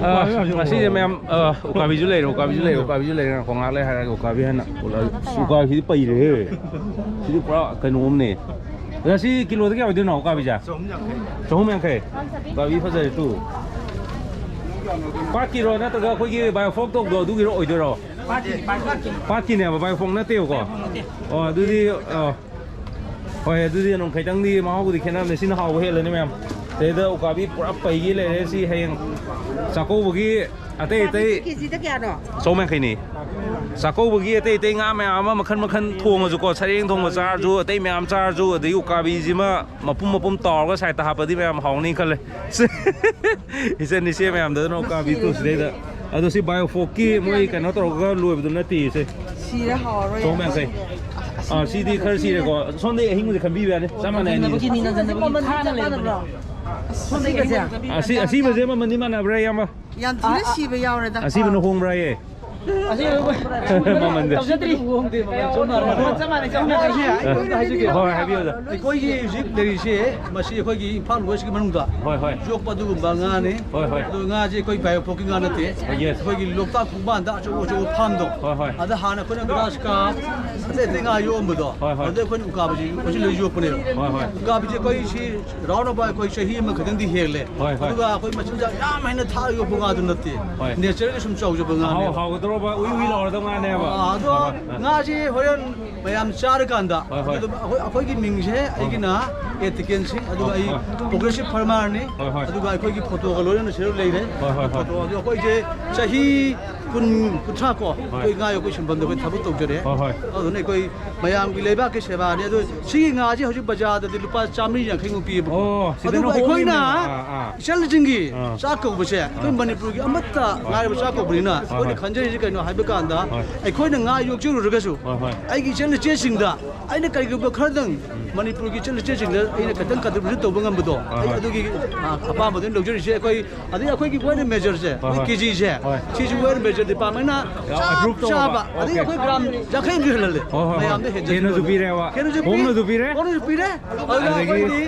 ꯑ, ꯉꯁꯤꯁꯦ ꯃꯌꯥꯝ, ꯑ, ꯎꯀꯥꯕꯤꯁꯨ ꯂꯩꯔꯦ, ꯎꯀꯥꯕꯤꯁꯨ ꯂꯩꯔꯦ, ꯎꯀꯥꯕꯤꯁꯨ ꯂꯩꯔꯦ꯫ ꯉꯥꯏꯈꯣ, ꯉꯥꯏꯍꯥꯛ ꯂꯩ ꯍꯥꯏꯔꯒꯦ, ꯎꯀꯥꯕꯤ ꯍꯥꯟꯅ ꯄꯨꯂꯞ꯫ ꯎꯀꯥꯕꯤꯁꯤꯗꯤ ꯄꯩꯔꯦꯍꯦ꯫ ꯁꯤꯗꯤ ꯄꯨꯔꯥ ꯀꯩꯅꯣ ꯑꯃꯅꯦ꯫ ꯑꯗ ꯁꯤ ꯀꯤꯂꯣꯗ ꯀꯌꯥ ꯑꯣꯏꯗꯣꯏꯅꯣ ꯎꯀꯥꯕꯤꯁꯦ? ꯆꯍꯨꯝ ꯌꯥꯡꯈꯩ꯫ ꯎꯀꯥꯕꯤ ꯐꯖꯔꯦ ꯇꯨ꯫ ꯄꯥꯠꯀꯤꯔꯣ ꯅꯠꯇ꯭ꯔꯒ ꯑꯩꯈꯣꯏꯒꯤ biofloc ꯇꯧꯕꯗꯣ ꯑꯗꯨꯒꯤꯔꯣ ꯑꯣꯏꯗꯣꯏꯔꯣ? ꯄꯥꯠꯀꯤꯅꯦꯕ, biofloc ꯅꯠꯇꯦꯕꯀꯣ? ꯑꯣ, ꯑꯗꯨꯗꯤ, ꯑ, ꯍꯣꯏ, ꯑꯗꯨꯗꯤ ꯑꯗꯨꯝ ꯈꯤꯇꯪꯗꯤ ꯃꯍꯥꯎꯕꯨꯗꯤ ꯈꯦꯠꯅꯔꯝꯅꯤ꯫ ꯁꯤꯅ ꯍꯥꯎꯕ ꯍꯦꯜꯂꯅꯤ ꯃꯌꯥꯝ꯫ ꯁꯤꯗꯩꯗ ꯎꯀꯥꯕꯤ ꯄꯨꯔꯥ ꯄꯩꯒꯤ ꯂꯩꯔꯦ꯫ ꯁꯤ ꯍꯌꯦꯡ ꯆꯥꯛꯀꯧꯕꯒꯤ ꯑꯇꯩ ꯑꯇꯩ ꯀꯦꯖꯤꯗ ꯀꯌꯥꯅꯣ? ꯆꯍꯨꯝ ꯌꯥꯡꯈꯩꯅꯤ꯫ ꯆꯥꯛꯀꯧꯕꯒꯤ ꯑꯇꯩ ꯑꯇꯩ ꯉꯥ ꯃꯌꯥꯝ ꯑꯃ ꯃꯈꯟ ꯃꯈꯟ ꯊꯣꯡꯉꯁꯨꯀꯣ, ꯁꯔꯦꯡ ꯊꯣꯡꯕ ꯆꯥꯔꯁꯨ, ꯑꯇꯩ ꯃꯌꯥꯝ ꯆꯥꯔꯁꯨ, ꯑꯗꯒꯤ ꯎꯀꯥꯕꯤꯁꯤꯃ ꯃꯄꯨꯝ ꯃꯄꯨꯝ ꯇꯥꯎꯔꯒ ꯁꯥꯏꯠꯇ ꯍꯥꯞꯄꯗꯤ ꯃꯌꯥꯝ ꯍꯥꯎꯅꯤ ꯈꯜꯂꯦ꯫ ꯏꯆꯟ ꯏꯆꯦ ꯃꯌꯥꯝꯗ ꯑꯗꯨꯅ ꯎꯀꯥꯕꯤ ꯇꯨ ꯁꯤꯗꯩꯗ ꯑꯗꯣ ꯁꯤ ꯕꯥꯏꯑꯣꯐꯣꯛꯀꯤ ꯃꯣꯏ ꯀꯩꯅꯣ ꯇꯧꯔꯒ ꯂꯣꯏꯕꯗꯣ ꯅꯠꯇꯦ ꯁꯦ꯫ ꯁꯤꯔꯦ, ꯍꯥꯎꯔꯣꯏ꯫ ꯁꯣꯝ ꯌꯥꯡꯈꯩ꯫ ꯑꯥ, ꯁꯤꯗꯤ ꯈꯔ ꯁꯤꯔꯦꯀꯣ꯫ ꯁꯣꯝꯗꯩ ꯑꯍꯤꯡꯕꯁꯦ ꯈꯟꯕꯤꯕ ꯌꯥꯅꯤ꯫ ꯆꯞ ꯃꯥꯟꯅꯩ ꯑꯅꯤꯁꯦ꯫ ꯅꯟꯖꯟꯅꯕꯒꯤ, ꯅꯟꯖꯟꯅꯕꯒꯤ ꯊꯥꯅ ꯂꯩꯕꯅꯦ꯫ ꯃꯥꯟꯅꯕ꯭ꯔꯣ? ꯑꯁꯤꯕꯁꯦ? ꯑꯁꯤ, ꯑꯁꯤꯕꯁꯦ ꯃꯃꯟꯗꯤ ꯃꯥꯟꯅꯕ꯭ꯔꯥ, ꯏꯌꯥꯝꯕ? ꯌꯥꯝ ꯊꯤꯅ ꯁꯤꯕ ꯌꯥꯎꯔꯦꯗ꯫ ꯑꯁꯤꯕꯅ ꯍꯣꯡꯕ꯭ꯔꯥ, ꯌꯦ? ꯑꯁꯤ ꯃꯃꯟꯗ꯫ ꯇꯧꯖꯗ꯭ꯔꯤ꯫ ꯍꯣꯡꯗꯦ, ꯃꯃꯜ ꯆꯞ ꯃꯥꯟꯅꯩ꯫ ꯃꯃꯜ ꯆꯞ ꯃꯥꯟꯅꯩ, ꯆꯞ ꯃꯥꯟꯅꯩ꯫ ꯑꯩ ꯑꯝꯇ ꯍꯥꯏꯖꯒꯦ꯫ ꯍꯣꯏ, ꯍꯥꯏꯕꯤꯌꯨ, ꯑꯣꯖꯥ꯫ ꯑꯩꯈꯣꯏꯒꯤ ꯍꯧꯖꯤꯛ ꯂꯩꯔꯤꯁꯦ, ꯃꯁꯤ ꯑꯩꯈꯣꯏꯒꯤ ꯏꯝꯐꯥꯜ ꯋꯦꯁꯀꯤ ꯃꯅꯨꯡꯗ ꯍꯣꯏ, ꯍꯣꯏ꯫ ꯌꯣꯛꯄ ꯑꯗꯨꯒꯨꯝꯕ ꯉꯥꯅꯤ꯫ ꯍꯣꯏ, ꯍꯣꯏ꯫ ꯑꯗꯣ ꯉꯥꯁꯦ ꯑꯩꯈꯣꯏ ꯕꯥꯏꯑꯣꯐꯣꯛꯀꯤ ꯉꯥ ꯅꯠꯇꯦ꯫ Yes꯫ ꯑꯩꯈꯣꯏꯒꯤ ꯂꯣꯛꯇꯥꯛ ꯈꯣꯡꯕꯥꯟꯗ ꯑꯆꯧ ꯑꯆꯧꯕ ꯐꯥꯝꯗꯣ꯫ ꯍꯣꯏ, ꯍꯣꯏ꯫ ꯑꯗ ꯍꯥꯟꯅ ꯑꯩꯈꯣꯏꯅ ꯒ꯭ꯔꯥꯁ ꯀꯥꯞ, ꯑꯇꯩ ꯑꯇꯩ ꯉꯥ ꯌꯣꯛꯑꯝꯕꯗꯣ꯫ ꯍꯣꯏ, ꯍꯣꯏ꯫ ꯑꯗꯨꯗ ꯑꯩꯈꯣꯏꯅ ꯎꯀꯥꯕꯤꯁꯤ ꯃꯁꯤ ꯂꯣꯏ ꯌꯣꯛꯄꯅꯦꯕ꯫ ꯍꯣꯏ, ꯍꯣꯏ꯫ ꯎꯀꯥꯕꯤꯁꯦ ꯑꯩꯈꯣꯏ ꯁꯤ ꯔꯥꯎꯟ ꯑꯕꯥꯎꯠ ꯑꯩꯈꯣꯏ ꯆꯍꯤ ꯑꯃ ꯈꯛꯇꯪꯗꯤ ꯍꯦꯜꯂꯦ꯫ ꯍꯣꯏ, ꯍꯣꯏ꯫ ꯑꯗꯨꯒ ꯑꯩꯈꯣꯏ ꯃꯆꯤꯟꯖꯥꯛ ꯌꯥꯝ ꯍꯦꯟꯅ ꯊꯥꯛꯑ ꯌꯣꯛꯄ ꯉꯥꯗꯨ ꯅꯠꯇꯦ꯫ ꯍꯣꯏ꯫ ꯅꯦꯆꯔꯦꯜꯒꯤ ꯁꯨꯝ ꯆꯥꯎꯖꯕ ꯉꯥꯅꯦꯕ꯫ ꯍꯥꯎ-, ꯍꯥꯎꯒꯗꯧꯔꯕ ꯎꯏ ꯎꯏ ꯂꯥꯎꯔꯗꯧ ꯉꯥꯅꯦꯕ꯫ ꯑꯥ, ꯑꯗꯣ ꯍꯣꯏ, ꯍꯣꯏ꯫ ꯉꯥꯁꯤ ꯍꯣꯔꯦꯟ ꯃꯌꯥꯝ ꯆꯥꯔꯀꯥꯟꯗ ꯍꯣꯏ, ꯍꯣꯏ꯫ ꯑꯗꯨꯝ ꯑꯩꯈꯣꯏ, ꯑꯩꯈꯣꯏꯒꯤ ꯃꯤꯡꯁꯦ ꯍꯣꯏ꯫ ꯑꯩꯒꯤꯅ ꯑꯦ ꯇꯤꯀꯦꯟ ꯁꯤꯡ, ꯑꯗꯨꯒ ꯍꯣꯏ, ꯑꯩ ꯍꯣꯏ꯫ ꯄ꯭ꯔꯣꯒ꯭ꯔꯦꯁꯤꯞ ꯐꯥꯔꯃꯔꯅꯤ꯫ ꯍꯣꯏ, ꯍꯣꯏ꯫ ꯑꯗꯨꯒ ꯑꯩꯈꯣꯏꯒꯤ ꯐꯣꯇꯣꯒ ꯂꯣꯏꯅꯅ ꯁꯤꯗ ꯂꯩꯔꯦ꯫ ꯍꯣꯏ, ꯍꯣꯏ, ꯍꯣꯏ꯫ ꯐꯣꯇꯣ ꯑꯗꯨ ꯑꯩꯈꯣꯏꯁꯦ ꯆꯍꯤ ꯀꯨꯟ, ꯀꯨꯟꯊ꯭ꯔꯥ ꯀꯣ ꯍꯣꯏ꯫ ꯑꯩꯈꯣꯏ ꯉꯥ ꯌꯣꯛꯄꯒꯤ ꯁꯤꯟꯐꯝꯗ ꯑꯩꯈꯣꯏ ꯊꯕꯛ ꯇꯧꯖꯔꯦ꯫ ꯍꯣꯏ, ꯍꯣꯏ꯫ ꯑꯗꯨꯅ ꯑꯩꯈꯣꯏ ꯃꯌꯥꯝꯒꯤ ꯂꯩꯕꯥꯛꯀꯤ ꯁꯦꯕꯥꯅꯤ꯫ ꯑꯗꯣ ꯁꯤꯒꯤ ꯉꯥꯁꯦ ꯍꯧꯖꯤꯛ ꯕꯖꯥꯔꯗꯗꯤ ꯂꯨꯄꯥ ꯆꯥꯃꯔꯤ ꯌꯥꯡꯈꯩꯃꯨꯛ ꯄꯤꯌꯦꯕꯀꯣ꯫ ꯑꯣ, ꯁꯤꯗꯅ ꯑꯗꯨꯕꯨ ꯑꯩꯈꯣꯏꯅ ꯍꯣꯡꯉꯤꯅꯦ꯫ ꯑꯥ, ꯑꯥ꯫ ꯏꯆꯜꯁꯤꯡꯒꯤ ꯑꯥ꯫ ꯆꯥꯛ ꯀꯧꯕꯁꯦ ꯑꯩꯈꯣꯏ ꯑꯥ꯫ ꯃꯅꯤꯄꯨꯔꯒꯤ ꯑꯃꯠꯇ ꯍꯣꯏ꯫ ꯉꯥꯏꯔꯕ ꯆꯥꯛ ꯀꯧꯕꯅꯤꯅ ꯍꯣꯏ, ꯑꯩꯈꯣꯏꯅ ꯍꯣꯏ꯫ ꯈꯟꯖꯔꯤꯁꯦ ꯀꯩꯅꯣ ꯍꯥꯏꯕ ꯀꯥꯟꯗ ꯍꯣꯏ꯫ ꯑꯩꯈꯣꯏꯅ ꯉꯥ ꯌꯣꯛꯆꯔꯨꯔꯒꯁꯨ ꯍꯣꯏ, ꯍꯣꯏ꯫ ꯑꯩꯒꯤ ꯏꯆꯜ ꯏꯆꯦꯁꯤꯡꯗ ꯑꯩꯅ ꯀꯔꯤꯒꯨꯝꯕ ꯈꯔꯗꯪ ꯎꯝ꯫ ꯃꯅꯤꯄꯨꯔꯒꯤ ꯏꯆꯜ ꯏꯆꯦꯁꯤꯡꯗ ꯑꯩꯅ ꯈꯤꯇꯪ contribution ꯇꯧꯕ ꯉꯝꯕꯗꯣ ꯍꯣꯏ, ꯑꯩ ꯍꯣꯏ꯫ ꯑꯗꯨꯒꯤ, ꯑ, ꯑꯄꯥꯝꯕꯗꯨꯅ ꯂꯧꯖꯔꯤꯁꯦ꯫ ꯑꯩꯈꯣꯏ ꯑꯗꯩ ꯑꯩꯈꯣꯏꯒꯤ weight and measure ꯁꯦ, ꯍꯣꯏ, ꯑꯩꯈꯣꯏ ꯍꯣꯏ꯫ ꯀꯦ ꯖꯤ ꯁꯦ, ꯍꯣꯏ꯫ ꯁꯤꯁꯨ weight and measure department ꯅ ꯆꯞ approve ꯇꯧꯔꯕ꯫ ꯆꯥꯕ, ꯑꯗꯩ ꯑꯣꯀꯦ꯫ ꯑꯩꯈꯣꯏ ꯒ꯭ꯔꯥꯝ ꯌꯥꯡꯈꯩ ꯑꯃꯁꯨ ꯍꯦꯜꯍꯜꯂꯦ꯫ ꯍꯣꯏ, ꯍꯣꯏ, ꯍꯣꯏ꯫ ꯃꯌꯥꯝꯗ ꯍꯦꯟꯖꯟ ꯍꯦꯟꯅꯁꯨ ꯍꯦꯟꯖꯟ꯫ ꯄꯤꯔꯦꯕ꯫ ꯍꯦꯟꯅꯁꯨ ꯄꯤ-, ꯍꯣꯡꯅꯁꯨ ꯄꯤꯔꯦ꯫ ꯍꯣꯡꯅꯁꯨ ꯄꯤꯔꯦ꯫ ꯑꯗꯨꯅ ꯑꯗꯒꯤ, ꯑꯩꯈꯣꯏꯗꯤ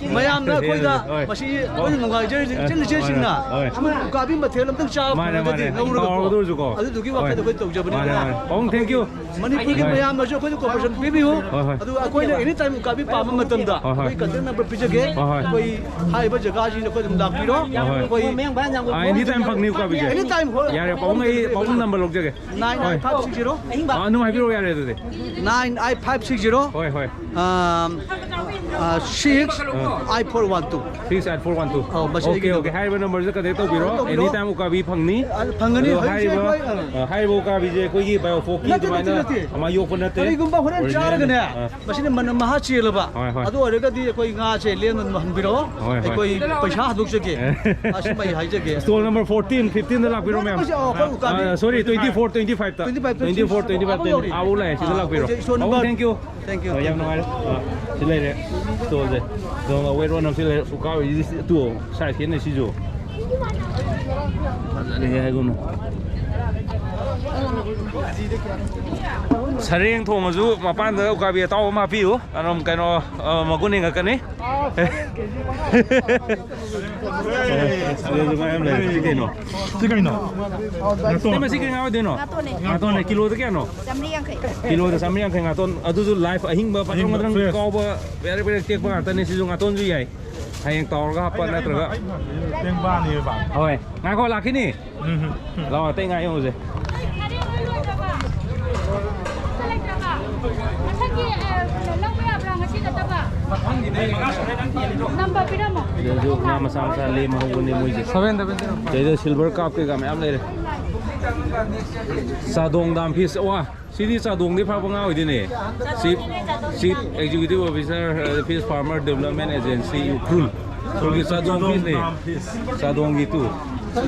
ꯑ, ꯃꯌꯥꯝꯅ ꯑꯩꯈꯣꯏꯗ ꯍꯣꯏ꯫ ꯃꯁꯤ ꯑꯩꯈꯣꯏꯅ ꯅꯨꯡꯉꯥꯏꯖꯔꯤꯁꯦ, ꯑ, ꯏꯆꯟ ꯏꯆꯦꯁꯤꯡꯅ ꯍꯣꯏ, ꯍꯣꯏ꯫ ꯁꯨꯝ ꯎꯀꯥꯕꯤ ꯃꯊꯦꯜ ꯑꯝꯇꯪ ꯆꯥꯕ ꯃꯥꯅꯦ, ꯐꯪꯉꯒꯗꯤ ꯃꯥꯅꯦ꯫ ꯉꯧꯔꯒꯀꯣ꯫ ꯀꯥꯎꯔꯗꯧꯁꯨꯀꯣ꯫ ꯑꯗꯨꯗꯨꯒꯤ ꯍꯣꯏ꯫ ꯋꯥꯈꯜꯗ ꯑꯩꯈꯣꯏ ꯇꯧꯖꯕꯅꯤ꯫ ꯃꯥꯅꯦ, ꯃꯥꯅꯦ꯫ ꯄꯥꯕꯨꯡ, thank you꯫ ꯃꯅꯤꯄꯨꯔꯒꯤ ꯍꯣꯏ꯫ ꯃꯌꯥꯝꯅꯁꯨ ꯑꯩꯈꯣꯏꯗ cooperation ꯄꯤꯕꯤꯌꯨ꯫ ꯍꯣꯏ, ꯍꯣꯏ꯫ ꯑꯗꯨꯒ ꯑꯩꯈꯣꯏꯅ any time ꯎꯀꯥꯕꯤ ꯄꯥꯝꯕ ꯃꯇꯝꯗ ꯍꯣꯏ, ꯍꯣꯏ꯫ ꯑꯩꯈꯣꯏ contact number ꯄꯤꯖꯒꯦ꯫ ꯍꯣꯏ, ꯍꯣꯏ꯫ ꯑꯩꯈꯣꯏ ꯍꯥꯏꯔꯤꯕ ꯖꯒꯥꯁꯤꯡꯗ ꯑꯩꯈꯣꯏ ꯑꯗꯨꯝ ꯂꯥꯛꯄꯤꯔꯣ꯫ ꯍꯣꯏ, ꯍꯣꯏ꯫ ꯑꯩꯈꯣꯏ ꯑꯥ, any time ꯐꯪꯅꯤ ꯎꯀꯥꯕꯤꯁꯦ? Any time, ꯍꯣꯏ꯫ ꯌꯥꯔꯦ, ꯄꯥꯕꯨꯡ ꯑꯩ ꯄꯥꯕꯨꯡ ꯅꯝꯕꯔ ꯂꯧꯖꯒꯦ꯫ Nine eight five six zero. ꯑꯥ, ꯑꯗꯨꯝ ꯍꯥꯏꯕꯤꯔꯛꯑꯣ ꯌꯥꯔꯦ ꯑꯗꯨꯗꯤ꯫ Nine eight five six zero. ꯍꯣꯏ, ꯍꯣꯏ꯫ Um, uh, six eight four one two. Six eight four one two. ꯑꯧ, ꯃꯁꯤ ꯑꯩꯒꯤ ꯑꯣꯀꯦ, ꯑꯣꯀꯦ꯫ ꯅꯝꯕꯔ꯫ ꯍꯥꯏꯔꯤꯕ ꯅꯝꯕꯔꯁꯦ ꯀꯟꯇꯦꯛ ꯇꯧꯕꯤꯔꯣ꯫ ꯇꯧꯕꯤꯔꯣ꯫ Any time ꯎꯀꯥꯕꯤ ꯐꯪꯅꯤ꯫ ꯑ, ꯐꯪꯒꯅꯤ꯫ ꯑꯗꯣ ꯍꯧꯖꯤꯛꯁꯦ ꯍꯥꯏꯔꯤꯕ, ꯑꯩꯈꯣꯏ, ꯑ, ꯑ, ꯍꯥꯏꯔꯤꯕ ꯎꯀꯥꯕꯤꯁꯦ ꯑꯩꯈꯣꯏꯒꯤ ꯕꯥꯏꯑꯣꯐꯣꯛꯀꯤ ꯅꯠꯇꯦ, ꯅꯠꯇꯦ, ꯑꯗꯨꯃꯥꯏꯅ ꯅꯠꯇꯦ꯫ ꯑꯃ ꯌꯣꯛꯄ ꯅꯠꯇꯦ꯫ ꯀꯔꯤꯒꯨꯝꯕ ꯍꯣꯔꯦꯟ ꯑꯣꯔꯤꯖꯤꯅꯦꯜ꯫ ꯆꯥꯔꯒꯅꯦ, ꯑ꯫ ꯃꯁꯤꯅ ꯃꯅꯝ ꯃꯍꯥ ꯆꯦꯜꯂꯕ꯫ ꯍꯣꯏ, ꯍꯣꯏ꯫ ꯑꯗꯨ ꯑꯣꯏꯔꯒꯗꯤ ꯑꯩꯈꯣꯏ ꯉꯥꯁꯦ ꯂꯦꯝꯅ ꯑꯗꯨꯝ ꯍꯟꯕꯤꯔꯛꯑꯣ꯫ ꯍꯣꯏ, ꯍꯣꯏ꯫ ꯑꯩꯈꯣꯏ ꯄꯩꯁꯥ ꯍꯟꯗꯣꯛꯆꯒꯦ꯫ ꯑꯦ꯫ ꯑꯁꯤꯃ ꯑꯩ ꯍꯥꯏꯖꯒꯦ꯫ Stall number fourteen, fifteen ꯗ ꯂꯥꯛꯄꯤꯔꯣ ꯃꯌꯥꯝ꯫ ꯃꯁꯤ, ꯑ, ꯑꯩꯈꯣꯏ ꯎꯀꯥꯕꯤ꯫ ꯑ, sorry, twenty four, twenty five ꯇ꯫ Twenty five, twenty four, twenty five ꯑꯥ, ꯇ꯫ ꯑꯥ, ꯌꯧꯔꯦ꯫ ꯑꯥ, ꯂꯥꯛꯑꯦ, ꯁꯤꯗ ꯑꯥ, ꯂꯥꯛꯄꯤꯔꯣ꯫ ꯍꯧꯖꯤꯛ stall ah, number꯫ Thank you꯫ Thank you, ꯑꯥ, ꯌꯥꯝ thank you꯫ ꯅꯨꯡꯉꯥꯏꯔꯦ꯫ ꯑꯥ, ꯁꯤ ꯂꯩꯔꯦ꯫ Stall ꯁꯦ꯫ ꯑꯗꯣ weight roll ꯑꯃ ꯁꯤ ꯂꯩꯔꯦ꯫ ꯎꯀꯥꯕꯤꯁꯤ ꯇꯨ size ꯈꯦꯠꯅꯩ ꯁꯤꯁꯨ꯫ ꯐꯖꯔꯦꯍꯦ ꯍꯥꯏꯒꯨꯝꯅ꯫ ꯁꯔꯦꯡ ꯊꯣꯡꯉꯁꯨ ꯃꯄꯥꯟꯗ ꯎꯀꯥꯕꯤ ꯑꯇꯥꯎꯕ ꯑꯃ ꯍꯥꯞꯄꯤꯌꯨ꯫ ꯑꯗꯨꯝ ꯀꯩꯅꯣ, ꯑ, ꯃꯒꯨꯟ ꯍꯦꯟꯒꯠꯀꯅꯤ꯫ ꯁꯤꯗꯁꯨ ꯃꯌꯥꯝ ꯂꯩꯔꯦ꯫ ꯁꯤ ꯀꯩꯅꯣ? ꯁꯤ ꯀꯩꯅꯣ? ꯁꯤ ꯃꯁꯤ ꯀꯩ ꯉꯥ ꯑꯣꯏꯗꯣꯏꯅꯣ? ꯉꯥꯇꯣꯟꯅꯦ꯫ ꯉꯥꯇꯣꯟꯅꯦ꯫ ꯀꯤꯂꯣꯗ ꯀꯌꯥꯅꯣ? ꯆꯥꯝꯃꯔꯤ ꯌꯥꯡꯈꯩ꯫ ꯀꯤꯂꯣꯗ ꯆꯥꯝꯃꯔꯤ ꯌꯥꯡꯈꯩ ꯉꯥꯇꯣꯟ꯫ ꯑꯗꯨꯁꯨ live ꯑꯍꯤꯡꯕ ꯄꯥꯇ꯭ꯔꯪ ꯑꯍꯤꯡꯕ, ꯄꯥꯇ꯭ꯔꯪ fresh꯫ ꯀꯥꯎꯕ ꯕꯦꯔꯦꯛ ꯕꯦꯔꯦꯛ ꯇꯦꯛꯄ ꯉꯥꯛꯇꯅꯦ꯫ ꯁꯤꯁꯨ ꯉꯥꯇꯣꯟꯁꯨ ꯌꯥꯏ꯫ ꯍꯌꯦꯡ ꯇꯥꯎꯔꯒ ꯍꯥꯞꯄ ꯅꯠꯇ꯭ꯔꯒ꯫ ꯄꯦꯡꯕꯥꯅꯦꯕ꯫ ꯍꯣꯏ꯫ ꯉꯥꯏꯈꯣ, ꯂꯥꯛꯈꯤꯅꯤ꯫ ꯎꯝ꯫ ꯂꯥꯛꯑꯣ, ꯑꯇꯩ ꯉꯥ ꯌꯦꯡꯉꯨꯁꯦ꯫ ꯃꯊꯪꯒꯤ, ꯑꯦ, ꯂꯧꯕ ꯌꯥꯕ꯭ꯔꯥ ꯉꯁꯤ ꯅꯠꯇꯕ? ꯅꯝꯕꯔ ꯄꯤꯔꯝꯃꯣ꯫ ꯁꯤꯗꯁꯨ ꯉꯥ ꯃꯆꯥ ꯃꯆꯥ ꯂꯦꯝꯍꯧꯕꯅꯦ ꯃꯣꯏꯁꯦ꯫ Seven double zero꯫ ꯁꯤꯗꯩꯗ silver carp ꯀꯩꯀꯥ ꯃꯌꯥꯝ ꯂꯩꯔꯦ꯫ ꯆꯥꯗꯣꯡ dam fish꯫ ꯋꯥ, ꯁꯤꯗꯤ ꯆꯥꯗꯣꯡꯗꯤ ꯐꯥꯕ ꯉꯥ ꯑꯣꯏꯗꯣꯏꯅꯦ꯫ Chief, Chief Executive Officer, uh, Fish Farmer Development Agency, Ukhrul. ꯎꯈ꯭ꯔꯨꯜꯒꯤ ꯆꯥꯗꯣꯡ fishꯅꯦ꯫ Dam fish꯫ ꯆꯥꯗꯣꯡꯒꯤ ꯇꯨ꯫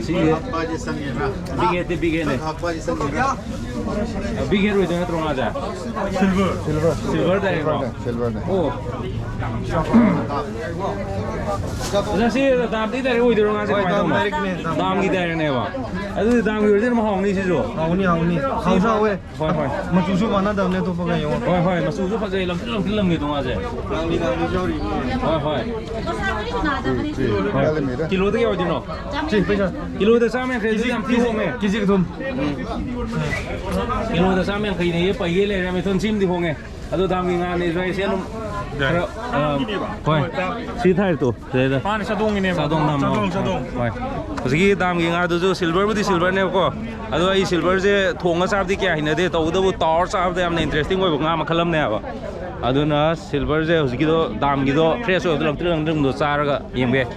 ꯁꯤ big headꯇꯤ big headꯅꯦ꯫ Big head ꯑꯣꯏꯗꯣꯏ ꯅꯠꯇ꯭ꯔꯣ ꯉꯥꯁꯦ? Silver꯫ Silver꯫ Silver directꯅꯦ꯫ Silverꯅꯦ꯫ ꯑꯣ꯫ ꯑꯗ ꯁꯤ damꯗꯤ direct ꯑꯣꯏꯗꯣꯏꯔꯣ ꯉꯥꯁꯦ? ꯍꯣꯏ, ꯀꯃꯥꯏꯅ ꯇꯧꯕꯅꯣ? Dam directꯅꯦ, dam꯫ Damꯒꯤ directꯅꯦꯕ꯫ ꯑꯗꯨꯗꯤ damꯒꯤ ꯑꯣꯏꯔꯗꯤ ꯑꯗꯨꯝ ꯍꯥꯎꯅꯤ ꯁꯤꯁꯨ꯫ ꯍꯥꯎꯅꯤ, ꯍꯥꯎꯅꯤ꯫ ꯍꯥꯎꯁꯨ ꯍꯥꯎꯋꯦ꯫ ꯍꯣꯏ, ꯍꯣꯏ꯫ ꯃꯆꯨꯁꯨ ꯃꯥꯟꯅꯗꯕꯅꯦ ꯑꯇꯣꯞꯄꯒ ꯌꯦꯡꯉꯣ꯫ ꯍꯣꯏ, ꯍꯣꯏ, ꯃꯆꯨꯁꯨ ꯐꯖꯩ, ꯂꯪꯇ꯭ꯔꯤꯛ ꯂꯪꯇ꯭ꯔꯤꯛ ꯂꯪꯉꯦ ꯇꯣꯉꯥꯟꯁꯦ꯫ ꯍꯣꯏ, ꯍꯣꯏ꯫ ꯍꯣꯏ꯫ ꯀꯤꯂꯣꯗ ꯀꯌꯥ ꯑꯣꯏꯗꯣꯏꯅꯣ? ꯁꯤ ꯄꯩꯁꯥ꯫ ꯀꯤꯂꯣꯗ ꯆꯥꯝꯃ ꯌꯥꯡꯈꯩ ꯑꯗꯨꯗꯤ ꯌꯥꯝ ꯊꯤ ꯍꯣꯡꯉꯦ꯫ ꯀꯦꯖꯤ ꯑꯊꯨꯝ꯫ ꯀꯤꯂꯣꯗ ꯆꯥꯝꯃ ꯌꯥꯡꯈꯩꯅꯦ, ꯄꯩꯒꯦ ꯂꯩꯔꯦ, ꯃꯤꯊꯨꯟ ꯁꯤꯃꯗꯤ ꯍꯣꯡꯉꯦ꯫ ꯑꯗꯣ ꯗꯥꯝꯒꯤ ꯉꯥꯅꯦꯁꯨ ꯑꯩꯁꯦ ꯑꯗꯨꯝ ꯈꯔ, ꯑ, ꯍꯣꯏ, ꯁꯤ ꯊꯥꯏꯔꯤꯗꯣ ꯁꯤꯗꯩꯗ꯫ ꯃꯥꯅꯦ, ꯆꯥꯗꯣꯡꯒꯤꯅꯦꯕ꯫ ꯆꯥꯗꯣꯡ ꯗꯥꯝ꯫ ꯆꯥꯗꯣꯡ, ꯆꯥꯗꯣꯡ꯫ ꯍꯣꯏ꯫ ꯍꯧꯖꯤꯛꯀꯤ ꯗꯥꯝꯒꯤ ꯉꯥꯗꯨꯁꯨ ꯁꯤꯜꯚꯔꯕꯨꯗꯤ ꯁꯤꯜꯚꯔꯅꯦꯕꯀꯣ, ꯑꯗꯣ ꯑꯩ ꯁꯤꯜꯚꯔꯁꯦ ꯊꯣꯡꯉ ꯆꯥꯕꯗꯤ ꯀꯌꯥ ꯍꯩꯅꯗꯦ, ꯇꯧꯕꯇꯕꯨ ꯇꯥꯎꯔ ꯆꯥꯕꯗ ꯌꯥꯝꯅ ꯏꯟꯇꯔꯦꯁꯇꯤꯡ ꯑꯣꯏꯕ ꯉꯥ ꯃꯈꯜ ꯑꯃꯅꯦꯕ꯫ ꯑꯗꯨꯅ ꯁꯤꯜꯚꯔꯁꯦ ꯍꯧꯖꯤꯛꯀꯤꯗꯣ, ꯗꯥꯝꯒꯤꯗꯣ ꯐ꯭ꯔꯦꯁ ꯑꯣꯏꯕꯗꯣ ꯂꯪꯇ꯭ꯔꯤꯛ ꯂꯪꯇ꯭ꯔꯤꯛꯗꯣ ꯆꯥꯔꯒ ꯌꯦꯡꯕ ꯌꯥꯏ꯫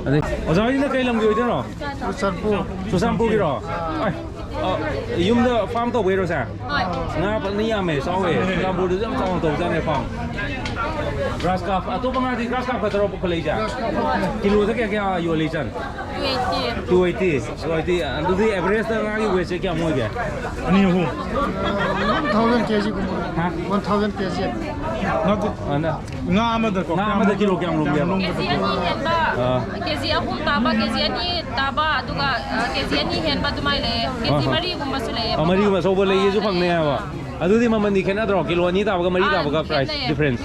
ꯑꯗꯩ ꯑꯣꯖꯥ ꯍꯣꯏꯁꯤꯅ ꯀꯩ ꯂꯝꯒꯤ ꯑꯣꯏꯗꯣꯏꯅꯣ? ꯆꯨꯔꯆꯥꯟꯄꯨꯔ꯫ ꯆꯨꯔꯆꯥꯟꯄꯨꯔꯒꯤꯔꯣ? ꯑꯩ, ꯑ, ꯌꯨꯝꯗ ꯐꯥꯔꯝ ꯇꯧꯕꯩꯔꯣ ꯁꯦ? ꯍꯣꯏ꯫ ꯉꯥ ꯐꯖꯅ ꯌꯥꯝꯃꯦ, ꯆꯥꯎꯋꯦ꯫ ꯆꯨꯔꯆꯥꯟꯄꯨꯔꯗꯁꯨ ꯌꯥꯝ ꯆꯥꯎꯅ ꯇꯧꯖꯥꯠꯅꯦ ꯐꯥꯔꯝ꯫ ꯒ꯭ꯔꯥꯁ ꯀꯥꯞ, ꯑꯇꯣꯞꯄ ꯉꯥꯗꯤ ꯒ꯭ꯔꯥꯁ ꯀꯥꯞ ꯈꯛꯇꯔꯣ ꯄꯨꯈꯠꯂꯛꯏꯁꯦ? ꯀꯤꯂꯣꯗ ꯀꯌꯥ ꯀꯌꯥ ꯌꯣꯜꯂꯤ ꯏꯆꯟ? Two eighty. Two eighty. Two eighty. ꯑꯗꯨꯗꯤ ꯑꯦꯚꯔꯦꯖꯇ ꯉꯥꯒꯤ ꯋꯦꯠꯁꯦ ꯀꯌꯥꯃꯨꯛ ꯑꯣꯏꯒꯦ? ꯑꯅꯤ, ꯑꯍꯨꯝ꯫ ꯋꯥꯟ ꯊꯥꯎꯖꯟ ꯀꯦꯖꯤꯒꯨꯝꯕ꯫ ꯍꯥ? One thousand K G. ꯅꯠꯇꯦ꯫ ꯑ, ꯅ-, ꯉꯥ ꯑꯃꯗꯀꯣ, ꯉꯥ ꯑꯃꯗ ꯀꯌꯥꯃꯨꯛ, ꯀꯤꯂꯣ ꯀꯌꯥꯝ ꯂꯨꯝꯒꯦ? ꯀꯦꯖꯤ ꯑꯅꯤ ꯍꯦꯟꯕ, ꯑꯥ꯫ ꯀꯦꯖꯤ ꯑꯍꯨꯝ ꯇꯥꯕ, ꯀꯦꯖꯤ ꯑꯅꯤ ꯇꯥꯕ, ꯑꯗꯨꯒ, ꯑ, ꯀꯦꯖꯤ ꯑꯅꯤ ꯍꯦꯟꯕ ꯑꯗꯨꯃꯥꯏꯅ ꯂꯩꯌꯦ꯫ ꯀꯦꯖꯤ ꯑꯥ, ꯑꯥ꯫ ꯃꯔꯤꯒꯨꯝꯕꯁꯨ ꯂꯩꯌꯦ꯫ ꯑꯥ, ꯃꯔꯤꯒꯨꯝꯕ ꯑꯆꯧꯕ ꯂꯩꯌꯦꯁꯨ ꯑꯥ, ꯐꯪꯅꯩ ꯍꯥꯏꯕ꯫ ꯑꯥ꯫ ꯑꯗꯨꯗꯤ ꯃꯃꯜꯗꯤ ꯈꯦꯠꯅꯗ꯭ꯔꯣ? ꯀꯤꯂꯣ ꯑꯅꯤ ꯇꯥꯕꯒ ꯃꯔꯤ ꯑꯥ, ꯇꯥꯕꯒ price ꯈꯦꯠꯅꯩꯌꯦ꯫ Difference꯫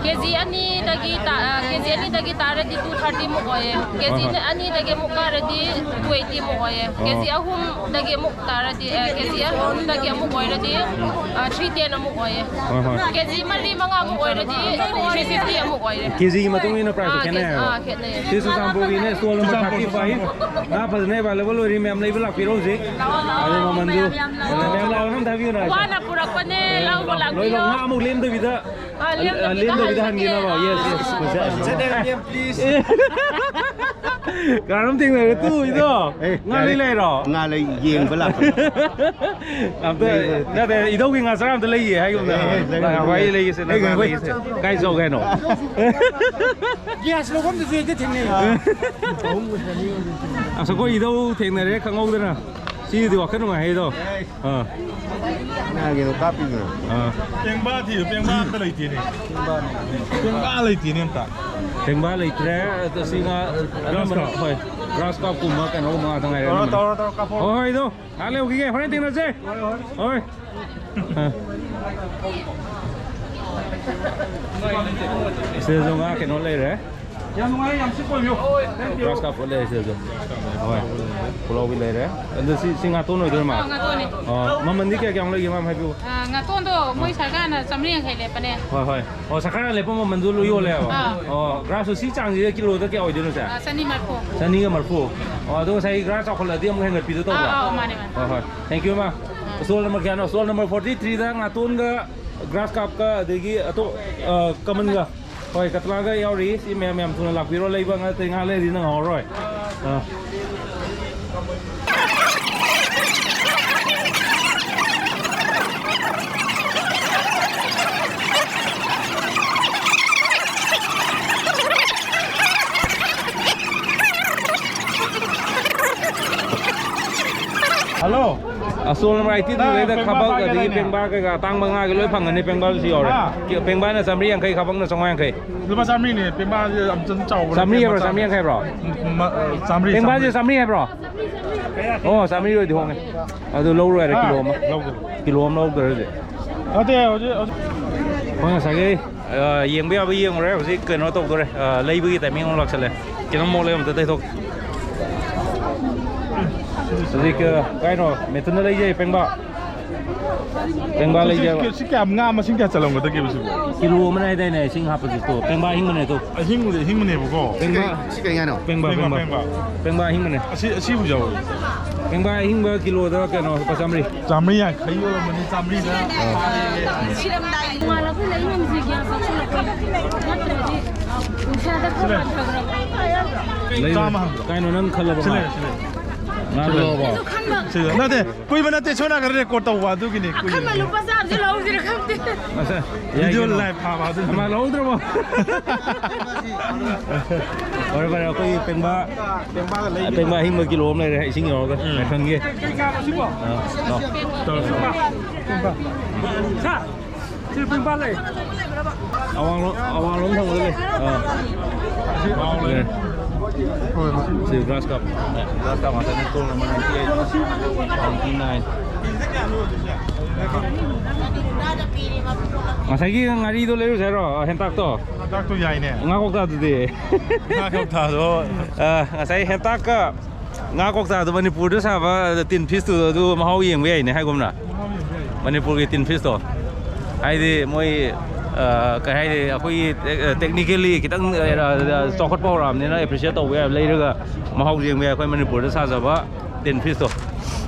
ꯀꯦꯖꯤ ꯑꯅꯤꯗꯒꯤ ꯇꯥ-, ꯑ, ꯀꯦꯖꯤ ꯑꯅꯤꯗꯒꯤ ꯇꯥꯔꯗꯤ two thirty ꯃꯨꯛ ꯑꯣꯏꯌꯦ꯫ ꯀꯦꯖꯤ ꯍꯣꯏ, ꯍꯣꯏ꯫ ꯑꯅꯤꯗꯒꯤ ꯑꯃꯨꯛ ꯀꯥꯔꯗꯤ two eighty ꯃꯨꯛ ꯑꯣꯏꯌꯦ꯫ ꯑꯣ꯫ ꯀꯦꯖꯤ ꯑꯍꯨꯝꯗꯒꯤ ꯑꯃꯨꯛ ꯇꯥꯔꯗꯤ, ꯑꯦ, ꯀꯦꯖꯤ ꯑꯍꯨꯝꯗꯒꯤ ꯑꯃꯨꯛ ꯑꯣꯏꯔꯗꯤ, ꯑ, three ten ꯑꯃꯨꯛ ꯑꯣꯏꯌꯦ꯫ ꯍꯣꯏ, ꯍꯣꯏ꯫ ꯀꯦꯖꯤ ꯃꯔꯤ ꯃꯉꯥꯃꯨꯛ ꯑꯣꯏꯔꯗꯤ three fifty ꯑꯃꯨꯛ ꯑꯣꯏꯔꯦ꯫ ꯀꯦꯖꯤꯒꯤ ꯃꯇꯨꯡ ꯏꯟꯅ price ꯑꯥ, ꯈꯦꯠꯅꯩ ꯀꯦꯖꯤ, ꯍꯥꯏꯕ? ꯑꯥ, ꯈꯦꯠꯅꯩꯌꯦ꯫ ꯁꯤ ꯆꯨꯔꯆꯥꯟꯄꯨꯔꯒꯤꯅꯦ, stall number thirty five꯫ ꯉꯥ ꯐꯖꯅ available ꯑꯣꯏꯔꯤ, ꯃꯌꯥꯝ ꯂꯩꯕ ꯂꯥꯛꯄꯤꯔꯣ ꯍꯧꯖꯤꯛ꯫ ꯂꯥꯛꯑꯣ, ꯂꯥꯛꯑꯣ, ꯑꯗꯨ ꯃꯌꯥꯝ, ꯃꯃꯜꯁꯨ ꯃꯌꯥꯝ ꯂꯥꯛꯑꯣ꯫ ꯃꯌꯥꯝ ꯂꯥꯛꯑꯣ, ꯑꯝꯇ ꯍꯥꯏꯕꯤꯌꯨꯅ꯫ ꯋꯥꯅ ꯄꯨꯔꯛꯄꯅꯦ, ꯂꯧꯕ ꯂꯣꯏ ꯂꯥꯛꯄꯤꯌꯣ꯫ ꯂꯥꯛꯑꯣ, ꯉꯥ ꯑꯃꯨꯛ ꯂꯦꯝꯗꯕꯤꯗ꯫ ꯑꯥ, ꯂꯦꯝꯗꯕꯤꯗ ꯂꯦꯝꯗꯕꯤꯗ ꯍꯟꯒꯦ꯫ ꯍꯟꯒꯦꯅꯕ? Yes, yes, yes. Set them, please. ꯀꯅꯥꯅꯣꯝ ꯊꯦꯡꯅꯔꯦ, ꯇꯨ, ꯏꯗꯣ꯫ ꯑꯦ, ꯉꯥ ꯂꯩ ꯂꯩꯔꯣ? ꯉꯥ ꯂꯩ ꯌꯦꯡꯕ ꯂꯥꯛꯄꯅꯦ꯫ ꯑꯝꯇ, ꯅꯠꯇꯦ, ꯏꯙꯧꯒꯤ ꯉꯥ ꯆꯔꯥ ꯑꯝꯇ ꯂꯩꯌꯦ ꯍꯥꯏꯒꯨꯝꯗ꯫ ꯑꯦ, ꯑꯦ, ꯂꯩ, ꯂꯩ, ꯂꯩ꯫ ꯂꯩꯒꯦꯁꯦ, ꯂꯩ, ꯂꯩ, ꯂꯩ꯫ ꯀꯥꯏ ꯆꯧꯒꯦ ꯍꯥꯏꯅꯣ? Gas ꯂꯧꯐꯝꯗꯨꯁꯨ ꯍꯦꯛꯇ ꯊꯦꯡꯅꯩ꯫ ꯑꯁ, ꯑꯩꯈꯣꯏ ꯏꯙꯧ ꯊꯦꯡꯅꯔꯦ ꯈꯪꯍꯧꯗꯅ꯫ ꯁꯤꯗꯤ ꯋꯥꯈꯜ ꯅꯨꯡꯉꯥꯏ ꯍꯥꯏꯗꯣ꯫ ꯑꯥ꯫ ꯀꯅꯥꯒꯤꯅꯣ ꯀꯥꯞꯄꯤꯗꯨꯅ? ꯑꯥ꯫ ꯄꯦꯡꯕꯥ ꯊꯤꯌꯨ, ꯄꯦꯡꯕꯥ ꯑꯝꯇ ꯂꯩꯇꯦꯅꯦ꯫ ꯄꯦꯡꯕꯥ ꯂꯩꯇꯦꯅꯦ ꯑꯝꯇ꯫ ꯄꯦꯡꯕꯥ ꯂꯩꯇ꯭ꯔꯦ꯫ ꯑꯗꯣ ꯁꯤ ꯉꯥ ꯑꯅꯝꯕꯅ, ꯍꯣꯏ, ꯒ꯭ꯔꯥꯁ ꯀꯥꯞꯀꯨꯝꯕ ꯀꯩꯅꯣꯒꯨꯝꯕ ꯉꯥꯛꯇ ꯉꯥꯏꯔꯦ ꯇꯧꯔꯣ, ꯑꯅꯝꯕꯅ꯫ ꯇꯧꯔꯣ, ꯇꯧꯔꯣ, ꯀꯥꯞꯄꯣ꯫ ꯍꯣꯏ, ꯍꯣꯏ, ꯑꯗꯣ ꯉꯥꯏꯍꯥꯛ ꯂꯩꯔꯨꯈꯤꯒꯦ, ꯍꯣꯔꯦꯟ ꯊꯦꯡꯅꯁꯦ꯫ ꯍꯣꯏ, ꯍꯣꯏ꯫ ꯍꯣꯏ꯫ ꯑꯥ꯫ ꯁꯤꯗꯁꯨ ꯉꯥ ꯀꯩꯅꯣ ꯂꯩꯔꯦ꯫ ꯌꯥꯝ ꯅꯨꯡꯉꯥꯏ, ꯌꯥꯝ ꯁꯤ ꯀꯣꯏꯕꯤꯌꯨ꯫ Thank you꯫ ꯒ꯭ꯔꯥꯁ ꯀꯥꯞ ꯂꯩꯔꯦ ꯁꯤꯗꯁꯨ꯫ ꯍꯣꯏ꯫ ꯄꯨꯂꯥꯎꯕꯤ ꯂꯩꯔꯦ꯫ ꯑꯗꯣ ꯁꯤ, ꯁꯤ ꯉꯥꯇꯣꯟ ꯑꯣꯏꯗꯣꯏꯔ ꯃꯥ? ꯑꯥ, ꯉꯥꯇꯣꯟꯅꯦ꯫ ꯑꯣ, ꯃꯃꯟꯗꯤ ꯀꯌꯥ ꯀꯌꯥꯃꯨꯛ ꯂꯩꯒꯦ, ꯃꯥ ꯍꯥꯏꯕꯤꯌꯨ꯫ ꯑꯥ, ꯉꯥꯇꯣꯟꯗꯣ ꯃꯣꯏ ꯁꯔꯀꯥꯔꯅ ꯆꯥꯃꯔꯤ ꯌꯥꯡꯈꯩ ꯂꯦꯞꯄꯅꯦ꯫ ꯍꯣꯏ, ꯍꯣꯏ꯫ ꯑꯣ, ꯁꯔꯀꯥꯔꯅ ꯂꯦꯞꯄ ꯃꯃꯜꯗꯨ ꯂꯣꯏ ꯌꯣꯜꯂꯦꯕ? ꯑꯥ꯫ ꯑꯣ, ꯒ꯭ꯔꯥꯁꯁꯨ ꯁꯤ ꯆꯥꯡꯁꯤꯗ ꯀꯤꯂꯣꯗ ꯀꯌꯥ ꯑꯣꯏꯗꯣꯏꯅꯣ, ꯁꯦ? ꯑꯥ, ꯆꯅꯤ ꯃꯔꯤꯐꯨ꯫ ꯆꯅꯤꯒ ꯃꯔꯤꯐꯨ꯫ ꯑꯣ, ꯑꯗꯣ ꯉꯁꯥꯏ ꯒ꯭ꯔꯥꯁ ꯆꯥꯎꯈꯠꯂꯛꯑꯗꯤ ꯑꯃꯨꯛ ꯍꯦꯟꯒꯠꯄꯤꯗꯣ ꯇꯧꯕ? ꯑꯥ, ꯑꯥ, ꯃꯥꯅꯦ, ꯃꯥꯅꯦ꯫ ꯍꯣꯏ, ꯍꯣꯏ꯫ Thank you, ꯃꯥ꯫ ꯑꯥ꯫ Stall number ꯀꯌꯥꯅꯣ? Stall number forty threeꯗ ꯉꯥꯇꯣꯟꯒ ꯒ꯭ꯔꯥꯁ ꯀꯥꯞꯀ ꯑꯗꯒꯤ ꯑꯇꯣꯞ, ꯑ, ꯀꯃꯟꯒ꯫ ꯍꯣꯏ, ꯀꯇꯂꯥꯒ ꯌꯥꯎꯔꯤ꯫ ꯁꯤ ꯃꯌꯥꯝ, ꯃꯌꯥꯝ ꯊꯨꯅ ꯂꯥꯛꯄꯤꯔꯣ꯫ ꯂꯩꯕ ꯉꯥꯛꯇ, ꯉꯥꯏꯍꯥꯛ ꯂꯩꯔꯗꯤ ꯅꯪ ꯉꯝꯃꯔꯣꯏ꯫ ꯑ꯫ Hello꯫ Stall number eighty two ꯗꯩꯗ ꯄꯦꯡꯕꯥ ꯈꯥꯕꯛ, ꯄꯥꯏꯒꯦ ꯑꯗꯒꯤ ꯍꯥꯏꯅꯦ꯫ ꯄꯦꯡꯕꯥ ꯀꯩꯀꯥ ꯑꯇꯥꯡꯕ ꯉꯥꯒꯤ ꯂꯣꯏ ꯐꯪꯒꯅꯤ꯫ ꯄꯦꯡꯕꯥꯁꯨ ꯌꯥꯎꯔꯦ꯫ ꯍꯥ? ꯄꯦꯡꯕꯥꯅ ꯆꯥꯝꯃꯔꯤ ꯌꯥꯡꯈꯩ, ꯈꯥꯕꯛꯅ ꯆꯥꯝꯃꯉꯥ ꯌꯥꯡꯈꯩ꯫ ꯂꯨꯄꯥ ꯆꯥꯝꯃꯔꯤꯅꯦ, ꯄꯦꯡꯕꯥꯁꯦ ꯌꯥꯝ ꯆꯥꯎꯕ ꯆꯥꯝꯃꯔꯤ ꯅꯠꯇꯦ, ꯍꯥꯏꯕ꯭ꯔꯣ? ꯃꯆꯥ꯫ ꯆꯥꯝꯃꯔꯤ ꯌꯥꯡꯈꯩ ꯍꯥꯏꯕ꯭ꯔꯣ? ꯎꯝ, ꯃ-, ꯆꯥꯝꯃꯔꯤ, ꯄꯦꯡꯕꯥꯁꯦ ꯆꯥꯝꯃꯔꯤ꯫ ꯆꯥꯝꯃꯔꯤ ꯍꯥꯏꯕ꯭ꯔꯣ? ꯑꯣ, ꯆꯥꯝꯃꯔꯤ ꯑꯣꯏꯗꯤ ꯍꯣꯡꯉꯦ꯫ ꯑꯗꯨ ꯂꯧꯔꯣꯏ ꯍꯥꯏꯔꯦ, ꯍꯥ? ꯀꯤꯂꯣ ꯑꯃ꯫ ꯂꯧꯒꯦ꯫ ꯀꯤꯂꯣ ꯑꯃ ꯂꯧꯗꯣꯏꯔꯦ ꯍꯧꯖꯤꯛ꯫ ꯅꯠꯇꯦ, ꯍꯧꯖꯤꯛ, ꯍꯧꯖꯤꯛ꯫ ꯍꯣꯏ, ꯉꯁꯥꯏꯒꯤ, ꯑ, ꯌꯦꯡꯕ ꯌꯥꯕ ꯌꯦꯡꯉꯨꯔꯦ꯫ ꯍꯧꯖꯤꯛ ꯀꯩꯅꯣ ꯇꯧꯗꯣꯔꯦ꯫ ꯑ, ꯂꯩꯕꯒꯤ timing ꯑꯃꯨꯛ ꯂꯥꯛꯁꯜꯂꯦ꯫ ꯈꯤꯇꯪ ꯃꯣꯠꯂꯦ, ꯑꯝꯇ ꯇꯩꯊꯣꯛ꯫ ꯍꯧꯖꯤꯛ, ꯑ, ꯀꯥꯏꯅꯣ, ꯃꯦꯊꯨꯟꯗ ꯂꯩꯖꯩ, ꯄꯦꯡꯕꯥ꯫ ꯄꯦꯡꯕꯥ ꯁꯤ, ꯂꯩꯖꯕ꯫ ꯁꯤ ꯀꯌꯥꯝ, ꯉꯥ ꯃꯁꯤꯡ ꯀꯌꯥ ꯆꯜꯂꯝꯒꯗꯒꯦꯕ ꯁꯤꯕꯨ? ꯀꯤꯂꯣ ꯑꯃꯅ ꯍꯥꯏꯗꯥꯏꯅꯦ, ꯏꯁꯤꯡ ꯍꯥꯞꯄꯁꯤ ꯇꯣ꯫ ꯄꯦꯡꯕꯥ ꯑꯍꯤꯡꯕꯅꯦ ꯇꯣ꯫ ꯑꯍꯤꯡꯕꯗꯤ ꯑꯍꯤꯡꯕꯅꯦꯕꯀꯣ꯫ ꯄꯦꯡꯕꯥ꯫ ꯁꯤ ꯀꯩ ꯉꯥꯅꯣ? ꯄꯦꯡꯕꯥ, ꯄꯦꯡꯕꯥ, ꯄꯦꯡꯕꯥ꯫ ꯄꯦꯡꯕꯥ꯫ ꯄꯦꯡꯕꯥ ꯑꯍꯤꯡꯕꯅꯦ꯫ ꯑꯁꯤ, ꯑꯁꯤꯕꯨ ꯌꯥꯎꯋꯦ꯫ ꯄꯦꯡꯕꯥ ꯑꯍꯤꯡꯕ ꯀꯤꯂꯣꯗ ꯀꯩꯅꯣ, ꯂꯨꯄꯥ ꯆꯥꯝꯃꯔꯤ꯫ ꯆꯥꯝꯃꯔꯤ ꯌꯥꯡꯈꯩ ꯌꯣꯜꯂꯝꯕꯅꯤ, ꯆꯥꯝꯃꯔꯤꯗ꯫ ꯅꯣꯡꯉꯥꯜꯂꯛꯄ ꯂꯩ ꯉꯝꯗ꯭ꯔꯤꯒꯦ꯫ ꯅꯠꯇ꯭ꯔꯗꯤ ꯅꯨꯡꯁꯥꯗ ꯈꯔ ꯂꯩ꯫ ꯆꯥꯝꯃ ꯍꯪꯕ꯭ꯔꯣ? ꯀꯥꯏꯅꯣ ꯅꯪ ꯈꯜꯂꯕ ꯁꯤ ꯃꯥ? ꯂꯩꯔꯦ, ꯁꯤ ꯂꯩꯔꯦ꯫ ꯉꯥ ꯁꯤ ꯂꯩꯔꯦ꯫ ꯂꯧꯔꯕꯣ? ꯑꯩꯁꯨ ꯈꯟꯕ꯫ ꯁꯤ ꯂꯩꯔꯦ꯫ ꯅꯠꯇꯦ, ꯀꯨꯏꯕ ꯅꯠꯇꯦ, ꯁꯣꯝ ꯅꯥꯀꯟꯗ record ꯇꯧꯕ ꯑꯗꯨꯒꯤꯅꯤ, ꯀꯨꯏꯕ꯫ ꯑꯈꯟꯕ ꯂꯨꯄꯥ ꯆꯥꯝꯃꯁꯦ ꯂꯧꯁꯤꯔ ꯈꯪꯗꯦ꯫ ꯑꯁ, video ꯌꯥꯏ ꯀꯩꯅꯣ꯫ Live ꯊꯥꯕ ꯑꯗꯨꯒꯤ꯫ ꯑꯃ ꯂꯧꯍꯧꯗ꯭ꯔꯕꯣ? ꯐꯔꯦ, ꯐꯔꯦ, ꯑꯩꯈꯣꯏꯒꯤ ꯄꯦꯡꯕꯥ, ꯄꯦꯡꯕꯥ ꯑꯍꯤꯡꯕ ꯀꯤꯂꯣ ꯑꯃ ꯂꯩꯔꯦ, ꯏꯁꯤꯡ ꯌꯥꯎꯔꯒ, ꯎꯝ꯫ ꯃꯦꯊꯨꯟꯒꯤ꯫ ꯑꯥ, ꯂꯥꯎ꯫ ꯇꯧꯔꯁꯤ꯫ ꯁꯤ ꯄꯦꯡꯕꯥ ꯂꯩ꯫ ꯑꯋꯥꯡꯂꯣꯝ, ꯑꯋꯥꯡꯂꯣꯝ ꯊꯪꯕꯗ ꯂꯩ꯫ ꯑꯥ꯫ ꯁꯤ ꯄꯥꯎ ꯂꯩ꯫ ꯂꯩ꯫ ꯍꯣꯏ, ꯍꯣꯏ꯫ ꯁꯤ grass carp꯫ Grass carp ꯉꯥꯛꯇꯅꯦ, stall number ninety eight, ninety nine꯫ ꯉꯁꯥꯏꯒꯤ ꯉꯥꯔꯤꯗꯣ ꯂꯩꯔꯨꯁꯦ ꯍꯥꯏꯔꯣ? ꯍꯦꯟꯇꯥꯛꯇꯣ? ꯍꯦꯟꯇꯥꯛꯇꯣ ꯌꯥꯏꯅꯦ꯫ ꯉꯥ ꯀꯧꯇꯥꯗꯨꯗꯤ? ꯉꯥ ꯀꯧꯇꯥꯗꯣ꯫ ꯑ, ꯉꯁꯥꯏ ꯍꯦꯟꯇꯥꯛꯀ ꯉꯥ ꯀꯧꯇꯥꯗꯣ, ꯃꯅꯤꯄꯨꯔꯗ ꯁꯥꯕ ꯇꯤꯟ ꯐꯤꯁꯇꯨꯗꯣ, ꯑꯗꯨ ꯃꯍꯥꯎ ꯌꯦꯡꯕ ꯌꯥꯏꯅꯦ ꯍꯥꯏꯒꯨꯝꯅ꯫ ꯃꯅꯤꯄꯨꯔꯒꯤ ꯇꯤꯟ ꯐꯤꯁꯇꯣ꯫ ꯍꯥꯏꯗꯤ ꯃꯣꯏ, ꯑ, ꯀꯩ ꯍꯥꯏꯅꯤ, ꯑꯩꯈꯣꯏꯒꯤ ꯇꯦꯛ-, technically ꯈꯤꯇꯪ, ꯑ, ꯆꯥꯎꯈꯠꯄ ꯍꯧꯔꯛꯑꯕꯅꯤꯅ appreciate ꯇꯧꯕ ꯌꯥꯏ, ꯂꯩꯔꯒ ꯃꯍꯥꯎ ꯌꯦꯡꯕ ꯌꯥꯏ ꯑꯩꯈꯣꯏ ꯃꯅꯤꯄꯨꯔꯗ ꯁꯥꯖꯕ ꯇꯤꯟ ꯐꯤꯁꯇꯣ꯫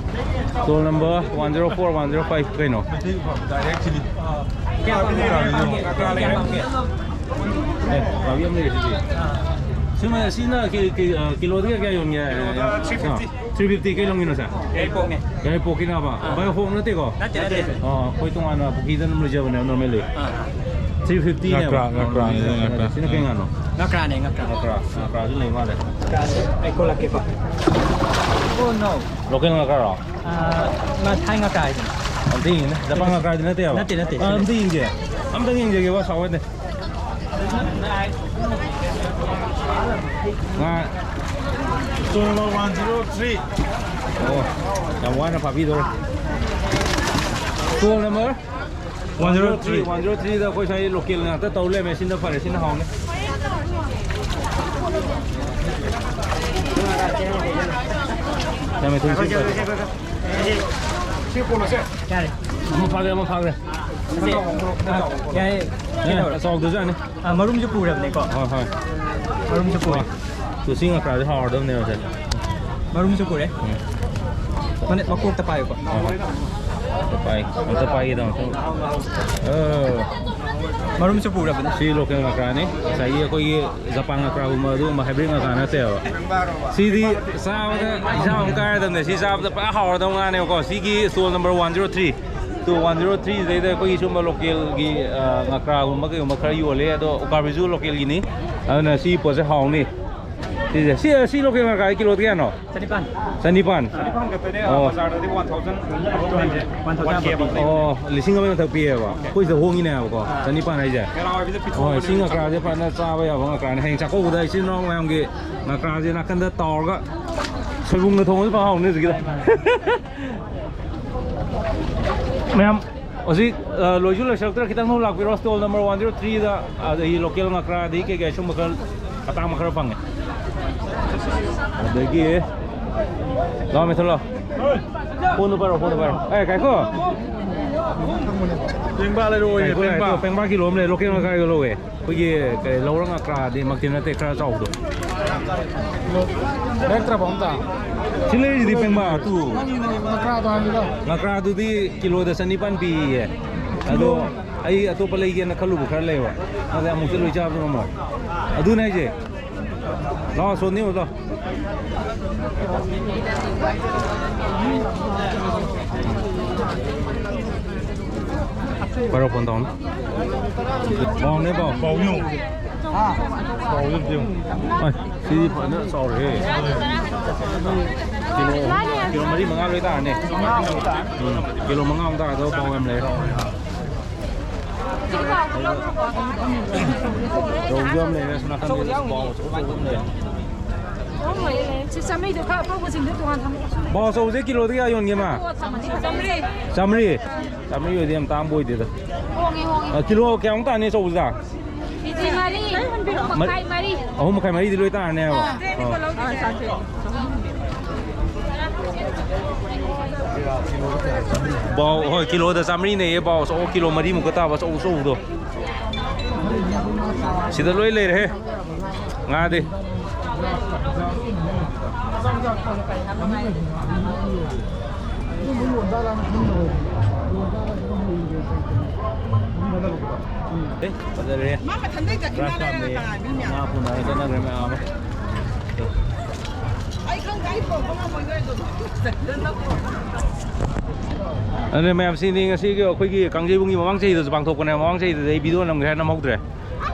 Stall number one zero four, one zero five ꯀꯩꯅꯣ? ꯗꯥꯏꯔꯦꯛꯁꯤꯗꯤ꯫ ꯑꯦ, ꯀꯥꯕꯤ ꯑꯃ ꯂꯩꯔꯦ ꯁꯤꯗꯤ꯫ ꯁꯤꯃ, ꯁꯤꯅ ꯀꯤ-, ꯀꯤ-, ꯑ, ꯀꯤꯂꯣꯗ ꯀꯌꯥ ꯌꯣꯟꯒꯦ? ꯀꯤꯂꯣꯗ three fifty꯫ Three fifty ꯀꯩ ꯂꯝꯒꯤꯅꯣ, ꯁꯦ? ꯌꯥꯏꯔꯤꯄꯣꯛꯅꯦ꯫ ꯌꯥꯏꯔꯤꯄꯣꯛꯀꯤꯅꯕ? ꯑꯥ꯫ ꯚꯥꯏ, ꯍꯣꯡ ꯅꯠꯇꯦꯀꯣ? ꯅꯠꯇꯦ, ꯅꯠꯇꯦ꯫ ꯑꯣ, ꯑꯩꯈꯣꯏ ꯇꯣꯉꯥꯟꯅ ꯄꯨꯈ꯭ꯔꯤꯗ ꯑꯗꯨꯝ ꯂꯣꯏꯖꯕꯅꯦꯕ, normally꯫ ꯑꯥ꯫ Three fifty ꯅꯦꯕ꯫ ꯉꯀ꯭ꯔꯥ, ꯉꯀ꯭ꯔꯥꯅꯦ, ꯉꯀ꯭ꯔꯥ꯫ ꯁꯤꯅ ꯀꯩ ꯉꯥꯅꯣ? ꯉꯀ꯭ꯔꯥꯅꯦ, ꯉꯀ꯭ꯔꯥ꯫ ꯉꯀ꯭ꯔꯥ, ꯉꯀ꯭ꯔꯥꯁꯨ ꯂꯩ ꯃꯥꯜꯂꯦ꯫ ꯑꯩ ꯀꯣꯜꯂꯛꯀꯦꯀꯣ꯫ Oh, no꯫ Local ꯉꯀ꯭ꯔꯥꯔꯣ? ꯑꯥ, ꯃꯥ ꯊꯥꯏ ꯉꯀ꯭ꯔꯥ ꯍꯥꯏꯗꯨꯅꯤ꯫ ꯑꯝꯇ ꯌꯦꯡꯒꯦꯅꯦ꯫ ꯖꯄꯥꯟ ꯉꯀ꯭ꯔꯥꯗꯤ ꯅꯠꯇꯦꯕ? ꯅꯠꯇꯦ, ꯅꯠꯇꯦ, ꯑꯥ, ꯁꯤꯅꯦ꯫ ꯑꯝꯇ ꯌꯦꯡꯒꯦ꯫ ꯑꯝꯇ ꯌꯦꯡꯖꯒꯦꯕ, ꯁꯥꯎ ꯌꯥꯗꯦ꯫ ꯉꯥ stall number one zero three꯫ ꯑꯣ, ꯌꯥꯝ ꯋꯥꯅ ꯐꯥꯕꯤꯗꯧꯔꯦ꯫ Stall number one zero three꯫ One zero three꯫ One zero three ꯗ ꯑꯩꯈꯣꯏ ꯁ꯭ꯋꯥꯏ local ꯉꯥꯛꯇ ꯇꯧ ꯂꯩꯔꯝꯃꯦ꯫ ꯁꯤꯅ ꯐꯔꯦ, ꯁꯤꯅ ꯍꯥꯎꯅꯤ꯫ ꯌꯥꯝꯃꯦ, ꯊꯨꯝ ꯁꯤ ꯐꯔꯦ꯫ ꯌꯥꯔꯦ꯫ ꯑꯃ ꯐꯥꯈ꯭ꯔꯦ, ꯑꯃ ꯐꯥꯈ꯭ꯔꯦ꯫ ꯌꯥꯔꯦ꯫ ꯑꯦ, ꯑꯆꯧꯕꯗꯨꯁꯨ ꯌꯥꯅꯤ꯫ ꯑꯥ, ꯃꯔꯨꯝꯁꯨ ꯄꯨꯔꯕꯅꯦꯀꯣ? ꯍꯣꯏ, ꯍꯣꯏ꯫ ꯃꯔꯨꯝꯁꯨ ꯄꯨꯔꯦ꯫ ꯍꯣꯏ꯫ ꯇꯨ ꯁꯤ ꯉꯀ꯭ꯔꯥꯁꯦ ꯍꯥꯎꯔꯗꯕꯅꯦꯕ, ꯁꯦ꯫ ꯃꯔꯨꯝꯁꯨ ꯄꯨꯔꯦ꯫ ꯎꯝ꯫ ꯃꯅꯦ, ꯃꯀꯣꯛꯇ ꯄꯥꯏꯌꯨꯀꯣ꯫ ꯍꯣꯏ, ꯍꯣꯏ꯫ ꯑꯝꯇ ꯄꯥꯏ-, ꯑꯝꯇ ꯄꯥꯏꯒꯦ ꯇꯧꯕꯅꯦ꯫ ꯑ꯫ ꯃꯔꯨꯝꯁꯨ ꯄꯨꯔꯕꯅꯦ꯫ ꯁꯤ local ꯉꯀ꯭ꯔꯥꯅꯤ꯫ ꯉꯁꯥꯏꯒꯤ ꯑꯩꯈꯣꯏꯒꯤ ꯖꯄꯥꯟ ꯉꯀ꯭ꯔꯥꯒꯨꯝꯕ ꯑꯗꯨꯒꯨꯝꯕ hybrid ꯉꯀ꯭ꯔꯥ ꯅꯠꯇꯦꯕ꯫ ꯁꯤꯗꯤ ꯆꯥꯕꯗ ꯏꯟꯁꯥꯡ ꯑꯃ ꯀꯥꯏꯔꯗꯕꯅꯦ꯫ ꯁꯤ ꯆꯥꯕꯗ ꯄꯨꯔꯥ ꯍꯥꯎꯔꯗꯕ ꯉꯥꯅꯦꯕꯀꯣ꯫ ꯁꯤꯒꯤ stall number one zero three꯫ Two one zero three ꯁꯤꯗꯩꯗ ꯑꯩꯈꯣꯏꯒꯤ ꯁꯨꯝꯕ local ꯒꯤ, ꯑ, ꯉꯀ꯭ꯔꯥꯒꯨꯝꯕ ꯀꯩꯒꯨꯝꯕ ꯈꯔ ꯌꯣꯜꯂꯦ, ꯑꯗꯣ ꯎꯀꯥꯕꯤꯁꯨ local ꯒꯤꯅꯤ, ꯑꯗꯨꯅ ꯁꯤ ꯄꯣꯠꯁꯦ ꯍꯥꯎꯅꯤ꯫ ꯁꯤꯁꯦ, ꯁꯤ, ꯁꯤ local ꯉꯀ꯭ꯔꯥ ꯀꯤꯂꯣꯗ ꯀꯌꯥꯅꯣ? ꯆꯅꯤꯄꯥꯟ꯫ ꯆꯅꯤꯄꯥꯟ? ꯆꯅꯤꯄꯥꯟ ꯈꯛꯇꯅꯦ, ꯑꯣ꯫ ꯕꯖꯥꯔꯗꯗꯤ one thousand꯫ One thousand ꯄꯤꯌꯦꯕ꯫ ꯑꯣ, ꯂꯤꯁꯤꯡ ꯑꯃꯒꯤ ꯃꯊꯛ ꯄꯤꯌꯦꯕ꯫ ꯑꯩꯈꯣꯏ ꯁꯤꯗ ꯍꯣꯡꯉꯤꯅꯦ ꯍꯥꯏꯕꯀꯣ, ꯑꯥ꯫ ꯆꯅꯤꯄꯥꯟ ꯍꯥꯏꯁꯦ꯫ ꯃꯦꯂꯥ ꯑꯣꯏꯕꯁꯤꯗ ꯄꯤꯊꯣꯛꯑꯕꯅꯦ꯫ ꯍꯣꯏ, ꯁꯤ ꯉꯀ꯭ꯔꯥꯁꯦ ꯐꯖꯅ ꯆꯥꯕ ꯌꯥꯕ ꯉꯀ꯭ꯔꯥꯅꯦ꯫ ꯍꯌꯦꯡ ꯆꯥꯛꯀꯧꯕꯗ ꯏꯆꯤꯟ ꯏꯅꯥꯎ ꯃꯌꯥꯝꯒꯤ ꯉꯀ꯭ꯔꯥꯁꯦ ꯅꯥꯀꯟꯗ ꯇꯥꯎꯔꯒ ꯁꯣꯏꯕꯨꯝꯒ ꯊꯣꯡꯕꯁꯨ ꯐꯥꯎ ꯍꯥꯎꯅꯤ ꯍꯧꯖꯤꯛꯀꯤꯗ꯫ ꯃꯥꯅꯦ, ꯃꯥꯅꯦ꯫ ꯃꯌꯥꯝ ꯍꯧꯖꯤꯛ, ꯑ, ꯂꯣꯏꯁꯨ ꯂꯣꯏꯁꯤꯜꯂꯛꯇ꯭ꯔꯦ, ꯈꯤꯇꯪ ꯊꯨꯅ ꯂꯥꯛꯄꯤꯔꯣ꯫ Stall number one zero three ꯗ, ꯑꯗꯒꯤ local ꯉꯀ꯭ꯔꯥ, ꯑꯗꯒꯤ ꯀꯩ ꯀꯩ ꯁꯨꯝꯕ ꯈꯔ ꯑꯇꯥꯡꯕ ꯈꯔ ꯐꯪꯉꯦ꯫ ꯑꯗꯒꯤ ꯂꯥꯛꯑꯣ, ꯃꯦꯊꯜ ꯂꯥꯛꯑꯣ꯫ ꯐꯣꯟꯗꯣ ꯄꯥꯏꯔꯣ, ꯐꯣꯟꯗꯣ ꯄꯥꯏꯔꯣ꯫ ꯑꯦ, ꯀꯥꯏꯈꯣ꯫ ꯄꯦꯡꯕꯥ ꯂꯩꯔꯛꯑꯣꯌꯦ, ꯀꯥꯏꯈꯣ, ꯄꯦꯡꯕꯥ꯫ ꯀꯥꯏꯈꯣ, ꯄꯦꯡꯕꯥ ꯀꯤꯂꯣ ꯑꯃ ꯂꯩ, local ꯉꯀ꯭ꯔꯥꯒ ꯂꯧꯋꯦ꯫ ꯑꯩꯈꯣꯏꯒꯤ ꯀꯩ, ꯂꯧꯔ ꯉꯀ꯭ꯔꯥꯗꯤ ꯃꯛꯇꯤ ꯅꯠꯇꯦ, ꯈꯔ ꯆꯥꯎꯕꯗꯣ꯫ ꯂꯩꯔꯛꯇ꯭ꯔꯕꯣ ꯑꯝꯇ? ꯁꯤ ꯂꯩꯔꯤꯁꯤꯗꯤ ꯄꯦꯡꯕꯥ ꯇꯨ꯫ ꯅꯪ ꯉꯀ꯭ꯔꯥꯗꯣ ꯍꯥꯏꯕꯅꯤꯗ꯫ ꯉꯀ꯭ꯔꯥꯗꯨꯗꯤ ꯀꯤꯂꯣꯗ ꯆꯅꯤꯄꯥꯟ ꯄꯤꯌꯦ꯫ ꯑꯗꯣ ꯑꯩ ꯑꯇꯣꯞꯄ ꯂꯩꯒꯦꯅ ꯈꯜꯂꯨꯕ ꯈꯔ ꯂꯩꯕ꯫ ꯑꯗ ꯑꯃꯨꯛꯇ ꯂꯣꯏ ꯆꯥꯕꯗꯤ ꯉꯝꯃꯣꯏ꯫ ꯑꯗꯨꯅꯦ ꯍꯥꯏꯁꯦ꯫ ꯂꯥꯛꯑꯣ, ꯁꯣꯟꯅꯤ ꯂꯥꯛꯑꯣ꯫ ꯄꯥꯏꯔꯣ, ꯐꯣꯟ ꯇꯧꯅꯦ꯫ ꯄꯥꯎꯅꯦ, ꯄꯥꯎ꯫ ꯄꯥꯎ ꯌꯦꯡꯉꯨ꯫ ꯄꯥꯎ ꯌꯦꯡꯉꯨ, ꯌꯦꯡꯉꯨ꯫ ꯑꯁ, ꯁꯤꯗꯤ ꯐꯖꯅ ꯆꯥꯎꯔꯦꯍꯦ꯫ ꯀꯤꯂꯣ, ꯀꯤꯂꯣ ꯃꯔꯤ ꯃꯉꯥ ꯂꯣꯏ ꯇꯥꯔꯅꯤ꯫ ꯎꯝ, ꯀꯤꯂꯣ ꯃꯉꯥꯃꯨꯛ ꯇꯥꯒꯗꯕ ꯄꯥꯎ ꯌꯥꯝ ꯂꯩꯔꯦ꯫ ꯔꯧꯁꯨ ꯌꯥꯝ ꯂꯩꯔꯦ, ꯑꯁꯣꯝ ꯅꯥꯀꯟꯗ ꯄꯥꯎ ꯑꯆꯧ ꯑꯆꯧꯕ ꯑꯃ ꯂꯩꯔꯦ꯫ ꯁꯤ ꯆꯥꯝꯃꯔꯤꯗꯣ ꯈꯔ ꯑꯄꯧꯕꯁꯤꯡꯗꯣ ꯇꯣꯉꯥꯟ ꯊꯝꯃꯣ꯫ ꯕꯥꯎ ꯑꯆꯧꯕꯁꯦ ꯀꯤꯂꯣꯗ ꯀꯌꯥ ꯌꯣꯟꯒꯦ, ꯃꯥ? ꯆꯥꯝꯃꯔꯤ꯫ ꯆꯥꯝꯃꯔꯤ? ꯆꯥꯝꯃꯔꯤ ꯑꯣꯏꯗꯤ ꯌꯥꯝ ꯇꯥꯡꯕ ꯑꯣꯏꯗꯦꯗ꯫ ꯍꯣꯡꯉꯤ, ꯍꯣꯡꯉꯤ꯫ ꯑ, ꯀꯤꯂꯣ ꯀꯌꯥꯃꯨꯛ ꯇꯥꯅꯤ ꯑꯆꯧꯕꯁꯤꯗ? ꯀꯦꯖꯤ ꯃꯔꯤ, ꯑꯍꯨꯝ ꯃꯈꯥꯏ, ꯃꯔꯤ꯫ ꯑꯍꯨꯝ ꯃꯈꯥꯏ, ꯃꯔꯤꯗꯤ ꯂꯣꯏ ꯇꯥꯔꯅꯦꯕ꯫ ꯑꯥ꯫ ꯑꯥ꯫ ꯕꯥꯎ, ꯍꯣꯏ, ꯀꯤꯂꯣꯗ ꯆꯥꯝꯃꯔꯤꯅꯦꯌꯦ, ꯕꯥꯎ ꯑꯆꯧ, ꯀꯤꯂꯣ ꯃꯔꯤꯃꯨꯛꯀ ꯇꯥꯕ ꯑꯆꯧ ꯑꯆꯧꯕꯗꯣ꯫ ꯁꯤꯗ ꯂꯣꯏ ꯂꯩꯔꯦꯍꯦ꯫ ꯉꯥꯗꯤ꯫ ꯑꯦ, ꯐꯖꯔꯦ꯫ ꯃꯥ ꯃꯊꯟꯗꯩ ꯆꯠꯈꯤꯅ ꯈꯔ ꯂꯩꯔꯒ ꯀꯥꯞꯅꯩ꯫ ꯀꯅꯥ ꯃꯤ ꯃꯌꯥꯝ? ꯉꯥ ꯄꯨꯅꯔ ꯆꯠꯅꯈ꯭ꯔꯦ ꯃꯌꯥꯝ ꯑꯃ꯫ ꯑꯩ ꯈꯪꯗꯦ, ꯑꯩ ꯄꯨꯔꯛꯄ ꯉꯝꯃꯣꯏ ꯅꯣꯏꯗꯣ꯫ ꯑꯗꯨꯅꯦ ꯃꯌꯥꯝ, ꯁꯤꯅꯤ ꯉꯁꯤꯒꯤ ꯑꯩꯈꯣꯏꯒꯤ ꯀꯥꯡꯖꯩꯕꯨꯡꯒꯤ ꯃꯃꯥꯡ ꯆꯍꯤꯗꯁꯨ ꯄꯥꯡꯊꯣꯛꯄꯅꯦ, ꯃꯃꯥꯡ ꯆꯍꯤꯗꯗꯤ ꯑꯩ video ꯅꯝꯒꯦ ꯍꯥꯏꯔ ꯅꯝꯍꯧꯗ꯭ꯔꯦ꯫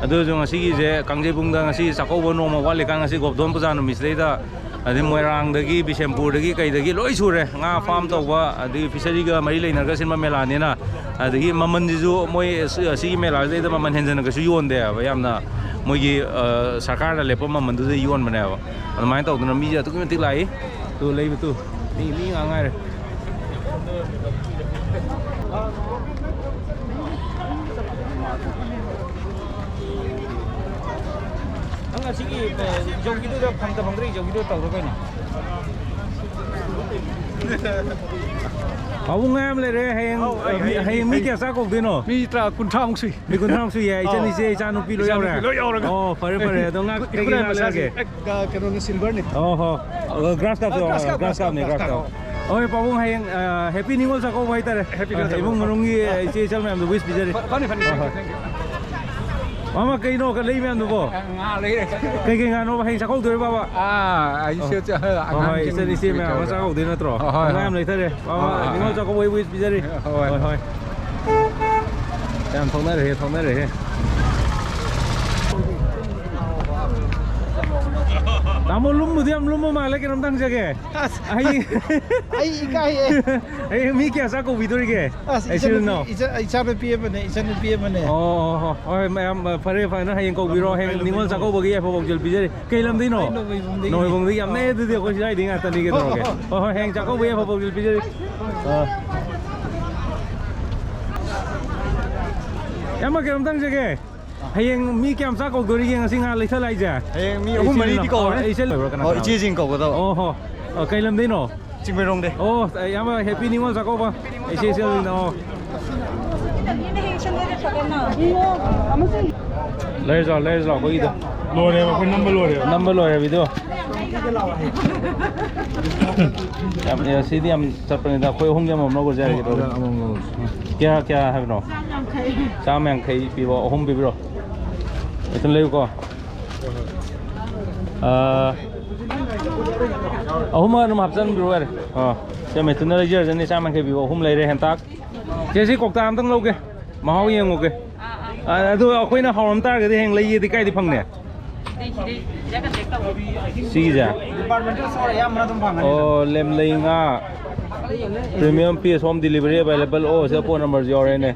ꯑꯗꯨꯁꯨ ꯉꯁꯤꯒꯤꯁꯦ ꯀꯥꯡꯖꯩꯕꯨꯡꯗ ꯉꯁꯤ ꯆꯥꯛꯀꯧꯕ ꯅꯣꯡꯃ ꯋꯥꯠꯂꯤꯀꯥꯟ ꯉꯁꯤ ꯒꯣꯕꯔꯙꯟ ꯄꯨꯖꯥ ꯅꯨꯃꯤꯠꯁꯤꯗꯩꯗ ꯑꯗꯩ ꯃꯣꯏꯔꯥꯡꯗꯒꯤ, ꯕꯤꯁꯦꯝꯄꯨꯔꯗꯒꯤ, ꯀꯩꯗꯒꯤ ꯂꯣꯏ ꯁꯨꯔꯦ꯫ ꯉꯥ farm ꯇꯧꯕ, ꯑꯗꯒꯤ fishery ꯒ ꯃꯔꯤ ꯂꯩꯅꯔꯒ ꯁꯤꯟꯕ ꯃꯦꯂꯥꯅꯤꯅ꯫ ꯑꯗꯒꯤ ꯃꯃꯜꯁꯤꯁꯨ ꯃꯣꯏ ꯑꯁꯤ-, ꯑꯁꯤꯒꯤ ꯃꯦꯂꯥꯁꯤꯗꯩꯗ ꯃꯃꯜ ꯍꯦꯟꯖꯟꯅ ꯀꯩꯁꯨ ꯌꯣꯟꯗꯦ ꯍꯥꯏꯕ꯫ ꯌꯥꯝꯅ ꯃꯣꯏꯒꯤ, ꯑ, ꯁꯔꯀꯥꯔꯅ ꯂꯦꯞꯄ ꯃꯃꯜꯗꯨꯗ ꯌꯣꯟꯕꯅꯦꯕ꯫ ꯑꯗꯨꯃꯥꯏꯅ ꯇꯧꯗꯅ ꯃꯤꯁꯦ ꯑꯗꯨꯛꯀꯤ ꯃꯇꯤꯛ ꯂꯥꯛꯏ꯫ ꯇꯨ ꯂꯩꯕ ꯇꯨ꯫ ꯃꯤ, ꯃꯤ ꯉꯥꯛ ꯉꯥꯏꯔꯦ꯫ ꯅꯪ ꯑꯁꯤꯒꯤ, ꯑ, ꯌꯧꯈꯤꯗꯨꯗ ꯐꯪꯗ ꯐꯪꯗ꯭ꯔꯦ, ꯌꯧꯈꯤꯗꯨꯗ ꯇꯧꯔꯣ ꯀꯩꯅꯣ꯫ ꯄꯥꯕꯨꯡ ꯉꯥ ꯌꯥꯝ ꯂꯩꯔꯦ꯫ ꯍꯌꯦꯡ, ꯑꯧ, ꯑꯩ, ꯑ, ꯃꯤ, ꯑꯩ, ꯍꯌꯦꯡ ꯃꯤ ꯑꯩ, ꯀꯌꯥ ꯆꯥꯛ ꯀꯧꯗꯣꯏꯅꯣ? ꯃꯤ ꯇꯔꯥ, ꯀꯨꯟꯊ꯭ꯔꯥꯃꯨꯛ ꯁꯨꯏ꯫ ꯃꯤ ꯀꯨꯟꯊ꯭ꯔꯥꯃꯨꯛ ꯁꯨꯏ ꯌꯥꯏ꯫ ꯑꯧ꯫ ꯏꯆꯟ, ꯏꯆꯦ, ꯏꯆꯥ ꯅꯨꯄꯤ ꯂꯣꯏ ꯏꯆꯥ ꯌꯥꯎꯔꯦ? ꯅꯨꯄꯤ ꯂꯣꯏ ꯌꯥꯎꯔꯒ꯫ ꯑꯣ, ꯐꯔꯦ, ꯐꯔꯦ꯫ ꯑꯗꯣ ꯉꯥ ꯀꯩꯀꯩ ꯏꯈꯨꯔꯥꯏ ꯉꯥ ꯃꯆꯥꯁꯤꯡ꯫ ꯂꯩꯔꯒꯦ? ꯑ, ꯀꯩꯅꯣꯅꯦ, ꯁꯤꯜꯚꯔꯅꯤ꯫ ꯑꯣ ꯍꯣ꯫ ꯑ, ꯒ꯭ꯔꯥꯁ ꯀꯥꯞꯁꯨ ꯑ, ꯒ꯭ꯔꯥꯁ ꯌꯥꯎꯔꯦ, ꯀꯥꯞ, ꯒ꯭ꯔꯥꯁ ꯒ꯭ꯔꯥꯁ ꯀꯥꯞꯅꯦ, ꯀꯥꯞ, ꯒ꯭ꯔꯥꯁ ꯒ꯭ꯔꯥꯁ ꯀꯥꯞ꯫ ꯀꯥꯞ꯫ ꯍꯣꯏ, ꯄꯥꯕꯨꯡ ꯍꯌꯦꯡ, ꯑ, ꯍꯦꯄꯤ ꯅꯤꯉꯣꯜ ꯆꯥꯛꯀꯧꯕ ꯍꯥꯏꯇꯥꯔꯦ꯫ ꯍꯦꯄꯤ ꯅꯤꯉꯣꯜ ꯑ, ꯆꯥꯛꯀꯧꯕ꯫ ꯏꯃꯨꯡ ꯃꯅꯨꯡꯒꯤ, ꯑ, ꯏꯆꯦ ꯏꯆꯜ ꯃꯌꯥꯝꯗꯨ ꯋꯤꯁ ꯄꯤꯖꯔꯤ꯫ ꯐ-, ꯐꯅꯤ, ꯐꯅꯤ, ꯍꯣꯏ, ꯍꯣꯏ꯫ Thank you, thank you꯫ ꯃꯥꯃ, ꯀꯩꯅꯣ ꯈꯔ ꯂꯩ ꯃꯌꯥꯝꯗꯨꯕꯣ? ꯑ, ꯉꯥ ꯂꯩꯔꯦ꯫ ꯀꯩꯀꯩ ꯉꯥꯅꯣꯕ ꯍꯌꯦꯡ ꯆꯥꯛꯀꯧꯗꯣꯏꯔꯣ, ꯕꯥꯕꯥ? ꯑꯥ, ꯑꯩꯁꯦ ꯑꯣ꯫ ꯍꯣꯏ, ꯍꯣꯏ, ꯑꯉꯥꯡꯁꯤꯡ ꯏꯆꯟ ꯏꯆꯦ ꯃꯌꯥꯝ ꯑꯃ ꯀꯩꯗꯧꯔꯦ? ꯆꯥꯛꯀꯧꯗꯣꯏ ꯅꯠꯇ꯭ꯔꯣ? ꯍꯣꯏ, ꯍꯣꯏ, ꯉꯥ ꯍꯣꯏ꯫ ꯌꯥꯝ ꯂꯩꯊꯔꯦ꯫ ꯕꯥꯕꯥ, ꯑꯥ, ꯑꯥ, ꯅꯤꯉꯣꯜ ꯑꯥ꯫ ꯆꯥꯛꯀꯧꯕꯩ ꯋꯤꯁ ꯄꯤꯖꯔꯤ꯫ ꯍꯣꯏ꯫ ꯍꯣꯏ, ꯍꯣꯏ꯫ ꯌꯥꯝ ꯊꯧꯅꯔꯦ, ꯊꯧꯅꯔꯦ꯫ ꯇꯥꯃꯣ, ꯂꯨꯝꯕꯨꯗꯤ ꯌꯥꯝ ꯂꯨꯝꯕ ꯃꯥꯜꯂꯦ, ꯀꯩꯅꯣꯝꯇ ꯍꯪꯖꯒꯦ꯫ ꯑꯁ꯫ ꯑꯩ ꯑꯩ ꯏꯀꯥꯏꯌꯦ꯫ ꯑꯩ ꯃꯤ ꯀꯌꯥ ꯆꯥꯛ ꯀꯧꯕꯤꯗꯣꯔꯤꯒꯦ? ꯑꯁ, ꯑꯩ ꯏꯆꯟꯅꯨꯄꯤ, ꯁꯤꯔꯨꯅꯣ? ꯏꯆꯟ-, ꯏꯆꯥꯅꯨꯄꯤ ꯑꯃꯅꯦ, ꯏꯆꯟꯅꯨꯄꯤ ꯑꯃꯅꯦ꯫ ꯑꯣ, ꯍꯣꯏ, ꯃꯌꯥꯝ, ꯐꯔꯦ, ꯐꯔꯦ, ꯅꯪ ꯍꯌꯦꯡ ꯀꯧꯕꯤꯔꯣ, ꯍꯌꯦꯡ ꯅꯤꯉꯣꯜ ꯆꯥꯛꯀꯧꯕꯒꯤ ꯌꯥꯏꯐ ꯄꯥꯎꯖꯦꯜ ꯄꯤꯖꯔꯤ꯫ ꯀꯩ ꯂꯝꯗꯩꯅꯣ? ꯑꯩ ꯅꯣꯡꯃꯩꯕꯨꯡꯗꯒꯤ꯫ ꯅꯣꯡꯃꯩꯕꯨꯡꯗꯒꯤ꯫ ꯌꯥꯝ ꯅꯛꯑꯦ ꯑꯗꯨꯗꯤ ꯑꯩꯈꯣꯏ ꯁꯤꯗꯥꯏꯗꯤ ꯉꯥꯛꯇꯅꯤ ꯀꯩꯗꯧꯔꯒꯦ꯫ ꯍꯣꯏ, ꯍꯣꯏ, ꯍꯣꯏ꯫ ꯍꯣꯏ, ꯍꯣꯏ, ꯍꯌꯦꯡ ꯆꯥꯛꯀꯧꯕꯒꯤ ꯌꯥꯏꯐ ꯄꯥꯎꯖꯦꯜ ꯄꯤꯖꯔꯤ꯫ ꯑꯥ꯫ ꯏꯌꯥꯝꯕ, ꯀꯩꯅꯣꯝꯇ ꯍꯪꯖꯒꯦ꯫ ꯍꯌꯦꯡ ꯃꯤ ꯀꯌꯥꯝ ꯆꯥꯛ ꯀꯧꯗꯣꯔꯤꯒꯦ ꯉꯁꯤ ꯉꯥ ꯂꯩꯊ ꯂꯥꯛꯏꯁꯦ? ꯍꯌꯦꯡ ꯃꯤ ꯑꯍꯨꯝ ꯃꯔꯤꯗꯤ ꯏꯆꯤꯜ-, ꯀꯧꯔꯦ꯫ ꯑꯣ, ꯏꯆꯤꯜ-, ꯂꯩꯕ꯭ꯔꯥ? ꯀꯅꯥ ꯑꯣ, ꯀꯅꯥ? ꯏꯆꯦꯁꯤꯡ ꯀꯧꯒꯗꯕ꯫ ꯑꯣ ꯍꯣ꯫ ꯑꯣ, ꯀꯩ ꯂꯝꯗꯩꯅꯣ? ꯆꯤꯡꯃꯩꯔꯣꯡꯗꯩ꯫ ꯑꯣ, ꯏꯌꯥꯝꯕ, ꯍꯦꯄꯤ ꯅꯤꯉꯣꯜ ꯆꯥꯛꯀꯧꯕ꯫ ꯏꯆꯦ ꯏꯆꯜꯁꯤꯡꯗ, ꯑꯣ꯫ ꯂꯩꯔꯖꯤ ꯂꯥꯎ, ꯂꯩꯔꯖꯤ ꯂꯥꯎ, ꯑꯩꯈꯣꯏꯒꯤꯗꯣ꯫ ꯂꯣꯏꯔꯦꯕ, ꯑꯩꯈꯣꯏ ꯅꯝꯕ ꯂꯣꯏꯔꯦꯕ꯫ ꯅꯝꯕ ꯂꯣꯏꯔꯦ video꯫ ꯌꯥꯝ, ꯑꯦ, ꯁꯤꯗꯤ ꯌꯥꯝ ꯆꯠꯄꯅꯤꯗ, ꯑꯩꯈꯣꯏ ꯑꯍꯨꯝꯒꯤ ꯑꯃꯃꯝ ꯂꯧꯒ꯭ꯔꯁꯦ ꯍꯥꯏꯔꯒꯦ ꯇꯧꯕꯅꯤ꯫ ꯑꯃꯃꯝ ꯂꯧꯔꯁꯤ꯫ ꯀꯌꯥ, ꯀꯌꯥ ꯍꯥꯏꯕꯅꯣ? ꯆꯥꯝ ꯌꯥꯡꯈꯩ ꯄꯤꯕ ꯑꯍꯨꯝ ꯄꯤꯕꯤꯔꯣ꯫ ꯃꯤꯊꯨꯟ ꯂꯩꯌꯨꯀꯣ꯫ ꯑꯥ, ꯑꯍꯨꯝ ꯑꯗꯨꯝ ꯍꯥꯞꯆꯤꯟꯕꯤꯔꯣ ꯌꯥꯔꯦ꯫ ꯑꯥ, ꯁꯦ, ꯃꯤꯊꯨꯟꯅ ꯂꯩꯖꯔꯖꯅꯤ, ꯆꯥꯝ ꯌꯥꯡꯈꯩ ꯄꯤꯕ ꯑꯍꯨꯝ ꯂꯩꯔꯦ ꯍꯦꯟꯇꯥꯛ꯫ ꯆꯦ, ꯁꯤ ꯀꯧꯇꯥ ꯑꯝꯇꯪ ꯂꯧꯒꯦ, ꯃꯍꯥꯎ ꯌꯦꯡꯉꯨꯒꯦ꯫ ꯑꯥ, ꯑꯗꯨ ꯑꯩꯈꯣꯏꯅ ꯍꯥꯎꯔꯝ ꯇꯥꯔꯒꯗꯤ ꯍꯌꯦꯡ ꯂꯩꯒꯦꯗꯤ ꯀꯥꯏꯗ ꯐꯪꯅꯤ? ꯁꯤꯒꯤꯁꯦ? Departmental store ꯑꯌꯥꯝꯕꯅ ꯑꯗꯨꯝ ꯐꯪꯒꯅꯤ꯫ ꯑꯣ, ꯂꯦꯝꯂꯩ ꯉꯥ, premium fish, home delivery available꯫ ꯑꯣ, ꯁꯤꯗ phone numberꯁꯨ ꯌꯥꯎꯔꯦꯅꯦ꯫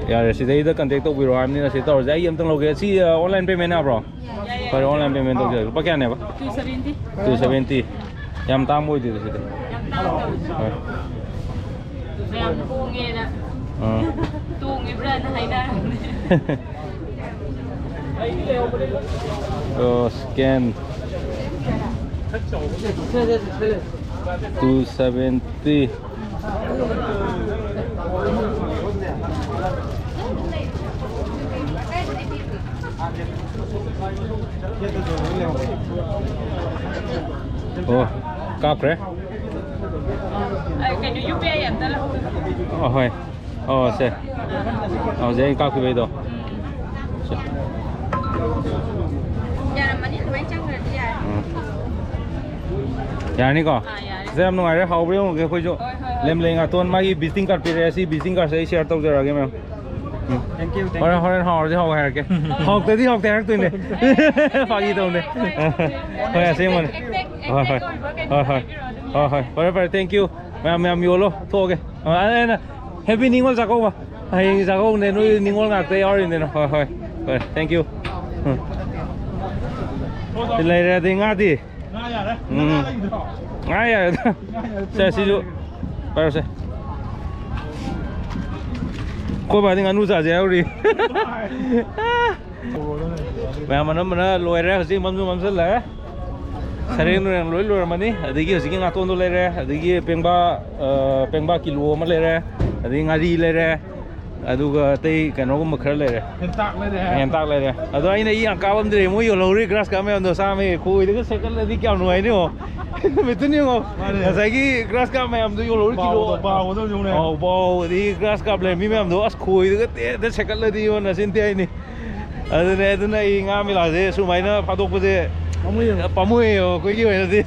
ꯌꯥꯔꯦ, ꯁꯤꯗꯩꯗ contact ꯇꯧꯕꯤꯔꯣ ꯍꯥꯏꯕꯅꯤꯅ ꯁꯤ ꯇꯧꯔꯁꯦ꯫ ꯑꯩ ꯑꯝꯇꯪ ꯂꯧꯒꯦ꯫ ꯁꯤ, ꯑ, online payment ꯌꯥꯕ꯭ꯔꯣ? ꯐꯔꯦ, online payment ꯇꯧꯖꯔꯒꯦ꯫ ꯂꯨꯄꯥ ꯀꯌꯥꯅꯦꯕ? Two seventy꯫ Two seventy꯫ ꯌꯥꯝ ꯇꯥꯡꯕ ꯑꯣꯏꯗꯦꯗ ꯁꯤꯗꯤ꯫ ꯌꯥꯝ ꯇꯥꯡꯗꯕꯅꯤ꯫ ꯍꯣꯏ꯫ ꯃꯌꯥꯝ ꯍꯣꯡꯉꯦꯅ꯫ ꯑꯥ꯫ ꯇꯣꯡꯉꯤꯕ꯭ꯔꯥꯅ ꯍꯥꯏꯅꯔꯝꯅꯦ꯫ ꯑꯣ, ꯁ꯭ꯀꯦꯟ꯫ Two seventy. ꯑꯣ, ꯀꯥꯞꯈ꯭ꯔꯦ꯫ ꯑ, ꯀꯩꯅꯣ, ꯌꯨ ꯄꯤ ꯑꯥꯏ ꯑꯝꯇ ꯂꯧꯍꯧꯒꯦ꯫ ꯑ, ꯍꯣꯏ꯫ ꯑꯣ, ꯁꯦ꯫ ꯑ, ꯍꯧꯖꯤꯛ ꯑꯩꯅ ꯀꯥꯞꯈꯤꯕꯩꯗꯣ꯫ ꯁꯦ꯫ ꯌꯥꯔꯝꯃꯅꯤ, ꯑꯗꯨꯃꯥꯏꯅ ꯆꯪꯈ꯭ꯔꯗꯤ ꯌꯥꯔꯦ꯫ ꯎꯝ꯫ ꯌꯥꯔꯅꯤꯀꯣ? ꯑꯥ, ꯌꯥꯔꯦ꯫ ꯁꯤꯗ ꯌꯥꯝ ꯅꯨꯡꯉꯥꯏꯔꯦ, ꯍꯥꯎꯕ꯭ꯔꯥ ꯌꯦꯡꯉꯨꯒꯦ ꯑꯩꯈꯣꯏꯁꯨ꯫ ꯍꯣꯏ, ꯍꯣꯏ, ꯍꯣꯏ꯫ ꯂꯦꯝꯂꯩ ꯉꯥꯇꯣꯟ ꯃꯥꯒꯤ visiting card ꯄꯤꯔꯛꯑꯦ, ꯁꯤ visiting cardꯁꯦ ꯑꯩ share ꯇꯧꯖꯔꯛꯑꯒꯦ, ma'am꯫ Um. Thank you, thank you꯫ ꯍꯣꯔꯦꯟ, ꯍꯣꯔꯦꯟ ꯍꯥꯎꯔꯗꯤ ꯍꯥꯎꯋꯦ ꯍꯥꯏꯔꯛꯀꯦ꯫ ꯍꯥꯎꯇꯗꯤ ꯍꯥꯎꯇꯦ ꯍꯥꯏꯔꯛꯇꯣꯏꯅꯦ꯫ ꯐꯥꯒꯤ ꯇꯧꯅꯦ꯫ ꯍꯣꯏ, ꯑꯁꯦꯡꯕꯅꯦ꯫ Exact, ꯍꯣꯏ, ꯍꯣꯏ꯫ Exact ꯑꯣꯏꯕ ꯀꯩꯅꯣ ꯍꯣꯏ, ꯍꯣꯏ꯫ ꯍꯥꯏꯕꯤꯔꯛꯑꯣ ꯑꯗꯨꯝ ꯍꯣꯏ, ꯍꯣꯏ꯫ ꯌꯥꯏ꯫ ꯐꯔꯦ, ꯐꯔꯦ, thank you꯫ ꯃꯌꯥꯝ, ꯃꯌꯥꯝ ꯌꯣꯜꯂꯣ, ꯊꯣꯛꯑꯒꯦ꯫ ꯑ, ꯑꯩꯅ Happy ꯅꯤꯉꯣꯜ ꯆꯥꯛꯀꯧꯕ꯫ ꯍꯌꯦꯡ ꯆꯥꯛꯀꯧꯕꯅꯦ, ꯅꯣꯏ ꯅꯤꯉꯣꯜ ꯉꯥꯛꯇ ꯌꯥꯎꯔꯤꯅꯤꯅ꯫ ꯍꯣꯏ, ꯍꯣꯏ꯫ ꯍꯣꯏ, thank you꯫ ꯎꯝ꯫ ꯁꯤ ꯂꯩꯔꯦ, ꯑꯗꯩ ꯉꯥꯗꯤ? ꯉꯥ ꯌꯥꯔꯦ꯫ ꯎꯝ꯫ ꯉꯥ ꯂꯩꯗ꯭ꯔꯣ? ꯉꯥ ꯌꯥꯔꯦꯗ꯫ ꯉꯥ ꯌꯥꯔꯦ, ꯁꯦ, ꯁꯤꯁꯨ ꯄꯥꯏꯔꯣꯁꯦ꯫ ꯑꯩꯈꯣꯏ ꯕꯥꯗꯤ ꯉꯥꯅꯨ ꯆꯥꯁꯦ ꯍꯥꯏꯍꯧꯔꯤ꯫ ꯃꯌꯥꯝ ꯑꯅꯝꯕꯅ ꯂꯣꯏꯔꯦ, ꯍꯧꯖꯤꯛ ꯃꯝꯁꯨ ꯃꯝꯁꯤꯜꯂꯛꯑꯦ꯫ ꯁꯔꯦꯡ ꯅꯨꯔꯦꯡ ꯂꯣꯏ ꯂꯣꯏꯔꯝꯃꯅꯤ꯫ ꯑꯗꯒꯤ ꯍꯧꯖꯤꯛꯀꯤ ꯉꯥꯇꯣꯟꯗꯣ ꯂꯩꯔꯦ, ꯑꯗꯒꯤ ꯄꯦꯡꯕꯥ, ꯑ, ꯄꯦꯡꯕꯥ ꯀꯤꯂꯣ ꯑꯃ ꯂꯩꯔꯦ, ꯑꯗꯒꯤ ꯉꯥꯔꯤ ꯂꯩꯔꯦ, ꯑꯗꯨꯒ ꯑꯇꯩ ꯀꯩꯅꯣꯒꯨꯝꯕ ꯈꯔ ꯂꯩꯔꯦ꯫ ꯍꯦꯟꯇꯥꯛ ꯂꯩꯔꯦ꯫ ꯍꯦꯟꯇꯥꯛ ꯂꯩꯔꯦ꯫ ꯑꯗꯣ ꯑꯩꯅ ꯏ ꯌꯥꯝ ꯀꯥꯕꯝꯗ꯭ꯔꯦ, ꯃꯣꯏ ꯌꯣꯜꯍꯧꯔꯤ grass carp ꯃꯌꯥꯝꯗꯣ ꯆꯥꯝꯃꯒꯤ ꯈꯣꯏꯗꯒ ꯁꯦꯠꯀꯠꯂꯗꯤ ꯀꯌꯥꯝ ꯅꯨꯡꯉꯥꯏꯅꯤ ꯌꯦꯡꯉꯣ꯫ ꯃꯤꯠꯇꯨꯅꯤ ꯌꯦꯡꯉꯣ꯫ ꯃꯥꯅꯦ꯫ ꯉꯁꯥꯏꯒꯤ grass carp ꯃꯌꯥꯝꯗꯣ ꯌꯣꯜꯍꯧꯔꯤ ꯀꯤꯂꯣ꯫ ꯕꯥꯎꯗꯣ, ꯕꯥꯎꯗꯣ ꯌꯦꯡꯉꯨꯅꯦ꯫ ꯑꯧ, ꯕꯥꯎ, ꯑꯗꯒꯤ grass carp ꯂꯩꯔꯝꯃꯤ ꯃꯌꯥꯝꯗꯣ, ꯑꯁ, ꯈꯣꯏꯗꯒ ꯇꯦꯠ ꯇꯦꯠ ꯁꯦꯠꯀꯠꯂꯗꯤ ꯌꯦꯡꯉꯣ, ꯅꯆꯤꯟ ꯊꯤ ꯍꯥꯏꯅꯤ꯫ ꯑꯗꯨꯅꯦ, ꯑꯗꯨꯅ ꯑꯩ ꯉꯥ ꯃꯦꯂꯥꯁꯦ ꯁꯨꯃꯥꯏꯅ ꯐꯥꯗꯣꯛꯄꯁꯦ ꯄꯥꯝꯃꯨꯏꯌꯦꯕ꯫ ꯄꯥꯝꯃꯨꯏꯌꯦꯕ ꯑꯩꯈꯣꯏꯒꯤ ꯑꯣꯏꯅꯗꯤ꯫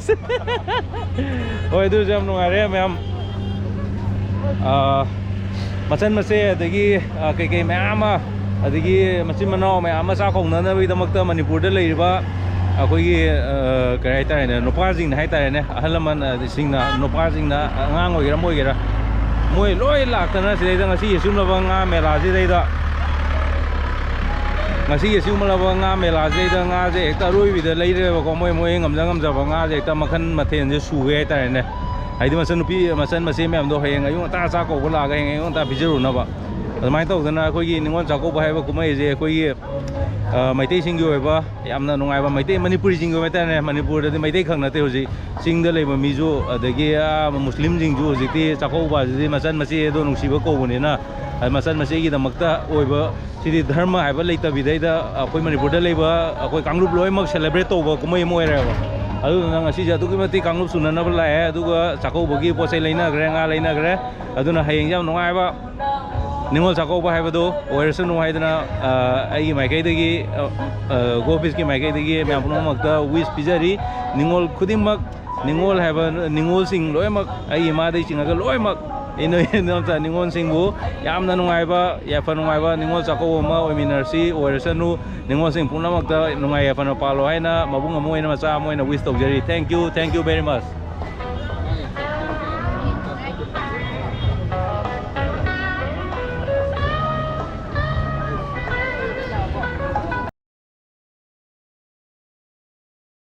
ꯍꯣꯏ, ꯑꯗꯨꯁꯨ ꯌꯥꯝ ꯅꯨꯡꯉꯥꯏꯔꯦ ꯃꯌꯥꯝ꯫ ꯑꯥ, ꯃꯆꯟ ꯃꯆꯦ ꯑꯗꯒꯤ, ꯑꯥ, ꯀꯩꯀꯩ ꯃꯌꯥꯝ ꯑꯃ, ꯑꯗꯒꯤ ꯃꯆꯤꯟ ꯃꯅꯥꯎ ꯃꯌꯥꯝ ꯑꯃ ꯆꯥꯛ ꯀꯧꯅꯅꯕꯒꯤꯗꯃꯛꯇ ꯃꯅꯤꯄꯨꯔꯗ ꯂꯩꯔꯤꯕ ꯑꯩꯈꯣꯏꯒꯤ, ꯑꯥ, ꯀꯔꯤ ꯍꯥꯏꯇꯥꯔꯦꯅꯦ, ꯅꯨꯄꯥꯁꯤꯡꯅ ꯍꯥꯏꯇꯥꯔꯦꯅꯦ, ꯑꯍꯜ ꯂꯃꯟ, ꯑꯥ, ꯁꯤꯡꯅ, ꯅꯨꯄꯥꯁꯤꯡꯅ, ꯑꯉꯥꯡ ꯑꯣꯏꯒꯦꯔꯥ ꯑꯃ ꯑꯣꯏꯒꯦꯔꯥ, ꯃꯣꯏ ꯂꯣꯏ ꯂꯥꯛꯇꯅ ꯁꯤꯗꯩꯗ ꯉꯁꯤ ꯌꯦꯆꯨꯝꯂꯕ ꯉꯥ ꯃꯦꯂꯥꯁꯤꯗꯩꯗ ꯉꯁꯤꯒꯤ ꯑꯁꯤꯒꯨꯝꯂꯕ ꯉꯥ ꯃꯦꯂꯥꯁꯤꯗꯩꯗ ꯉꯥꯁꯦ ꯍꯦꯛꯇ ꯑꯔꯣꯏꯕꯤꯗ ꯂꯩꯔꯦꯕꯀꯣ꯫ ꯃꯣꯏ ꯃꯣꯏ ꯉꯝꯖ ꯉꯝꯖꯕ ꯉꯥꯁꯦ ꯍꯦꯛꯇ ꯃꯈꯜ ꯃꯊꯦꯜꯁꯦ ꯁꯨꯒꯦ ꯍꯥꯏꯇꯥꯔꯦꯅꯦ꯫ ꯍꯥꯏꯗꯤ ꯃꯆꯟꯅꯨꯄꯤ ꯃꯆꯟ ꯃꯆꯦ ꯃꯌꯥꯝꯗꯣ ꯍꯌꯦꯡ ꯑꯌꯨꯛ ꯉꯟꯇꯥ ꯆꯥꯛ ꯀꯧꯕ ꯂꯥꯛꯑꯒ ꯍꯌꯦꯡ ꯑꯌꯨꯛ ꯉꯟꯇꯥ ꯄꯤꯖꯔꯨꯅꯕ꯫ ꯑꯗꯨꯃꯥꯏꯅ ꯇꯧꯗꯅ ꯑꯩꯈꯣꯏꯒꯤ ꯅꯤꯉꯣꯜ ꯆꯥꯛꯀꯧꯕ ꯍꯥꯏꯕ ꯀꯨꯝꯍꯩꯁꯦ ꯑꯩꯈꯣꯏꯒꯤ, ꯑ, ꯃꯩꯇꯩꯁꯤꯡꯒꯤ ꯑꯣꯏꯕ ꯌꯥꯝꯅ ꯅꯨꯡꯉꯥꯏꯕ, ꯃꯩꯇꯩ ꯃꯅꯤꯄꯨꯔꯤꯁꯤꯡꯒꯤ ꯑꯣꯏꯕ ꯍꯥꯏꯇꯥꯔꯦꯅꯦ꯫ ꯃꯅꯤꯄꯨꯔꯗꯗꯤ ꯃꯩꯇꯩ ꯈꯛ ꯅꯠꯇꯦ, ꯍꯧꯖꯤꯛ ꯆꯤꯡꯗ ꯂꯩꯕ ꯃꯤꯁꯨ, ꯑꯗꯒꯤ, ꯑ, ꯃꯨꯁꯂꯤꯝꯁꯤꯡꯁꯨ ꯍꯧꯖꯤꯛꯇꯤ ꯆꯥꯛꯀꯧꯕ ꯑꯁꯤꯗꯤ ꯃꯆꯟ ꯃꯆꯦ ꯑꯗꯣ ꯅꯨꯡꯁꯤꯕ ꯀꯧꯕꯅꯤꯅ, ꯑ, ꯃꯆꯟ ꯃꯆꯦꯒꯤꯗꯃꯛꯇ ꯑꯣꯏꯕ ꯁꯤꯗꯤ ꯙꯔꯃ ꯍꯥꯏꯕ ꯂꯩꯇꯕꯤꯗꯩꯗ ꯑꯩꯈꯣꯏ ꯃꯅꯤꯄꯨꯔꯗ ꯂꯩꯕ ꯑꯩꯈꯣꯏ ꯀꯥꯡꯂꯨꯞ ꯂꯣꯏꯅꯃꯛ celebrate ꯇꯧꯕ ꯀꯨꯝꯍꯩ ꯑꯃ ꯑꯣꯏꯔꯦꯕ꯫ ꯑꯗꯨꯗꯨꯅ ꯉꯁꯤꯁꯦ ꯑꯗꯨꯛꯀꯤ ꯃꯇꯤꯛ ꯀꯥꯡꯂꯨꯞ ꯁꯨꯅꯅꯕ ꯂꯥꯛꯑꯦ꯫ ꯑꯗꯨꯒ ꯆꯥꯛꯀꯧꯕꯒꯤ ꯄꯣꯠ ꯆꯩ ꯂꯩꯅꯈ꯭ꯔꯦ, ꯉꯥ ꯂꯩꯅꯈ꯭ꯔꯦ꯫ ꯑꯗꯨꯅ ꯍꯌꯦꯡꯁꯦ ꯌꯥꯝ ꯅꯨꯡꯉꯥꯏꯕ ꯅꯤꯉꯣꯜ ꯆꯥꯛꯀꯧꯕ ꯍꯥꯏꯕꯗꯣ ꯑꯣꯏꯔꯁꯅꯨ ꯍꯥꯏꯗꯅ, ꯑ, ꯑꯩꯒꯤ ꯃꯥꯏꯀꯩꯗꯒꯤ, ꯑ, ꯑ, ꯒꯣ ꯑꯣꯐꯤꯁꯀꯤ ꯃꯥꯏꯀꯩꯗꯒꯤ ꯃꯌꯥꯝ ꯄꯨꯝꯅꯃꯛꯇ wish ꯄꯤꯖꯔꯤ꯫ ꯅꯤꯉꯣꯜ ꯈꯨꯗꯤꯡꯃꯛ, ꯅꯤꯉꯣꯜ ꯍꯥꯏꯕ, ꯅꯤꯉꯣꯜꯁꯤꯡ ꯂꯣꯏꯅꯃꯛ, ꯑꯩꯒꯤ ꯏꯃꯥꯗꯒꯤ ꯆꯤꯡꯉꯒ ꯂꯣꯏꯅꯃꯛ, ꯏꯅꯣꯏ ꯏꯅꯣꯝꯆꯥ ꯅꯤꯉꯣꯜꯁꯤꯡꯕꯨ ꯌꯥꯝꯅ ꯅꯨꯡꯉꯥꯏꯕ, ꯌꯥꯏꯐ ꯅꯨꯡꯉꯥꯏꯕ ꯅꯤꯉꯣꯜ ꯆꯥꯛꯀꯧꯕ ꯑꯃ ꯑꯣꯏꯃꯤꯟꯅꯔꯁꯤ, ꯑꯣꯏꯔꯁꯅꯨ꯫ ꯅꯤꯉꯣꯜꯁꯤꯡ ꯄꯨꯝꯅꯃꯛꯇ ꯅꯨꯡꯉꯥꯏ ꯌꯥꯏꯐꯅ ꯄꯥꯜꯂꯣ ꯍꯥꯏꯅ ꯃꯕꯨꯡ ꯑꯃ ꯑꯣꯏꯅ, ꯃꯆꯥ ꯑꯃ ꯑꯣꯏꯅ wish ꯇꯧꯖꯔꯤ꯫ Thank you, thank you very much꯫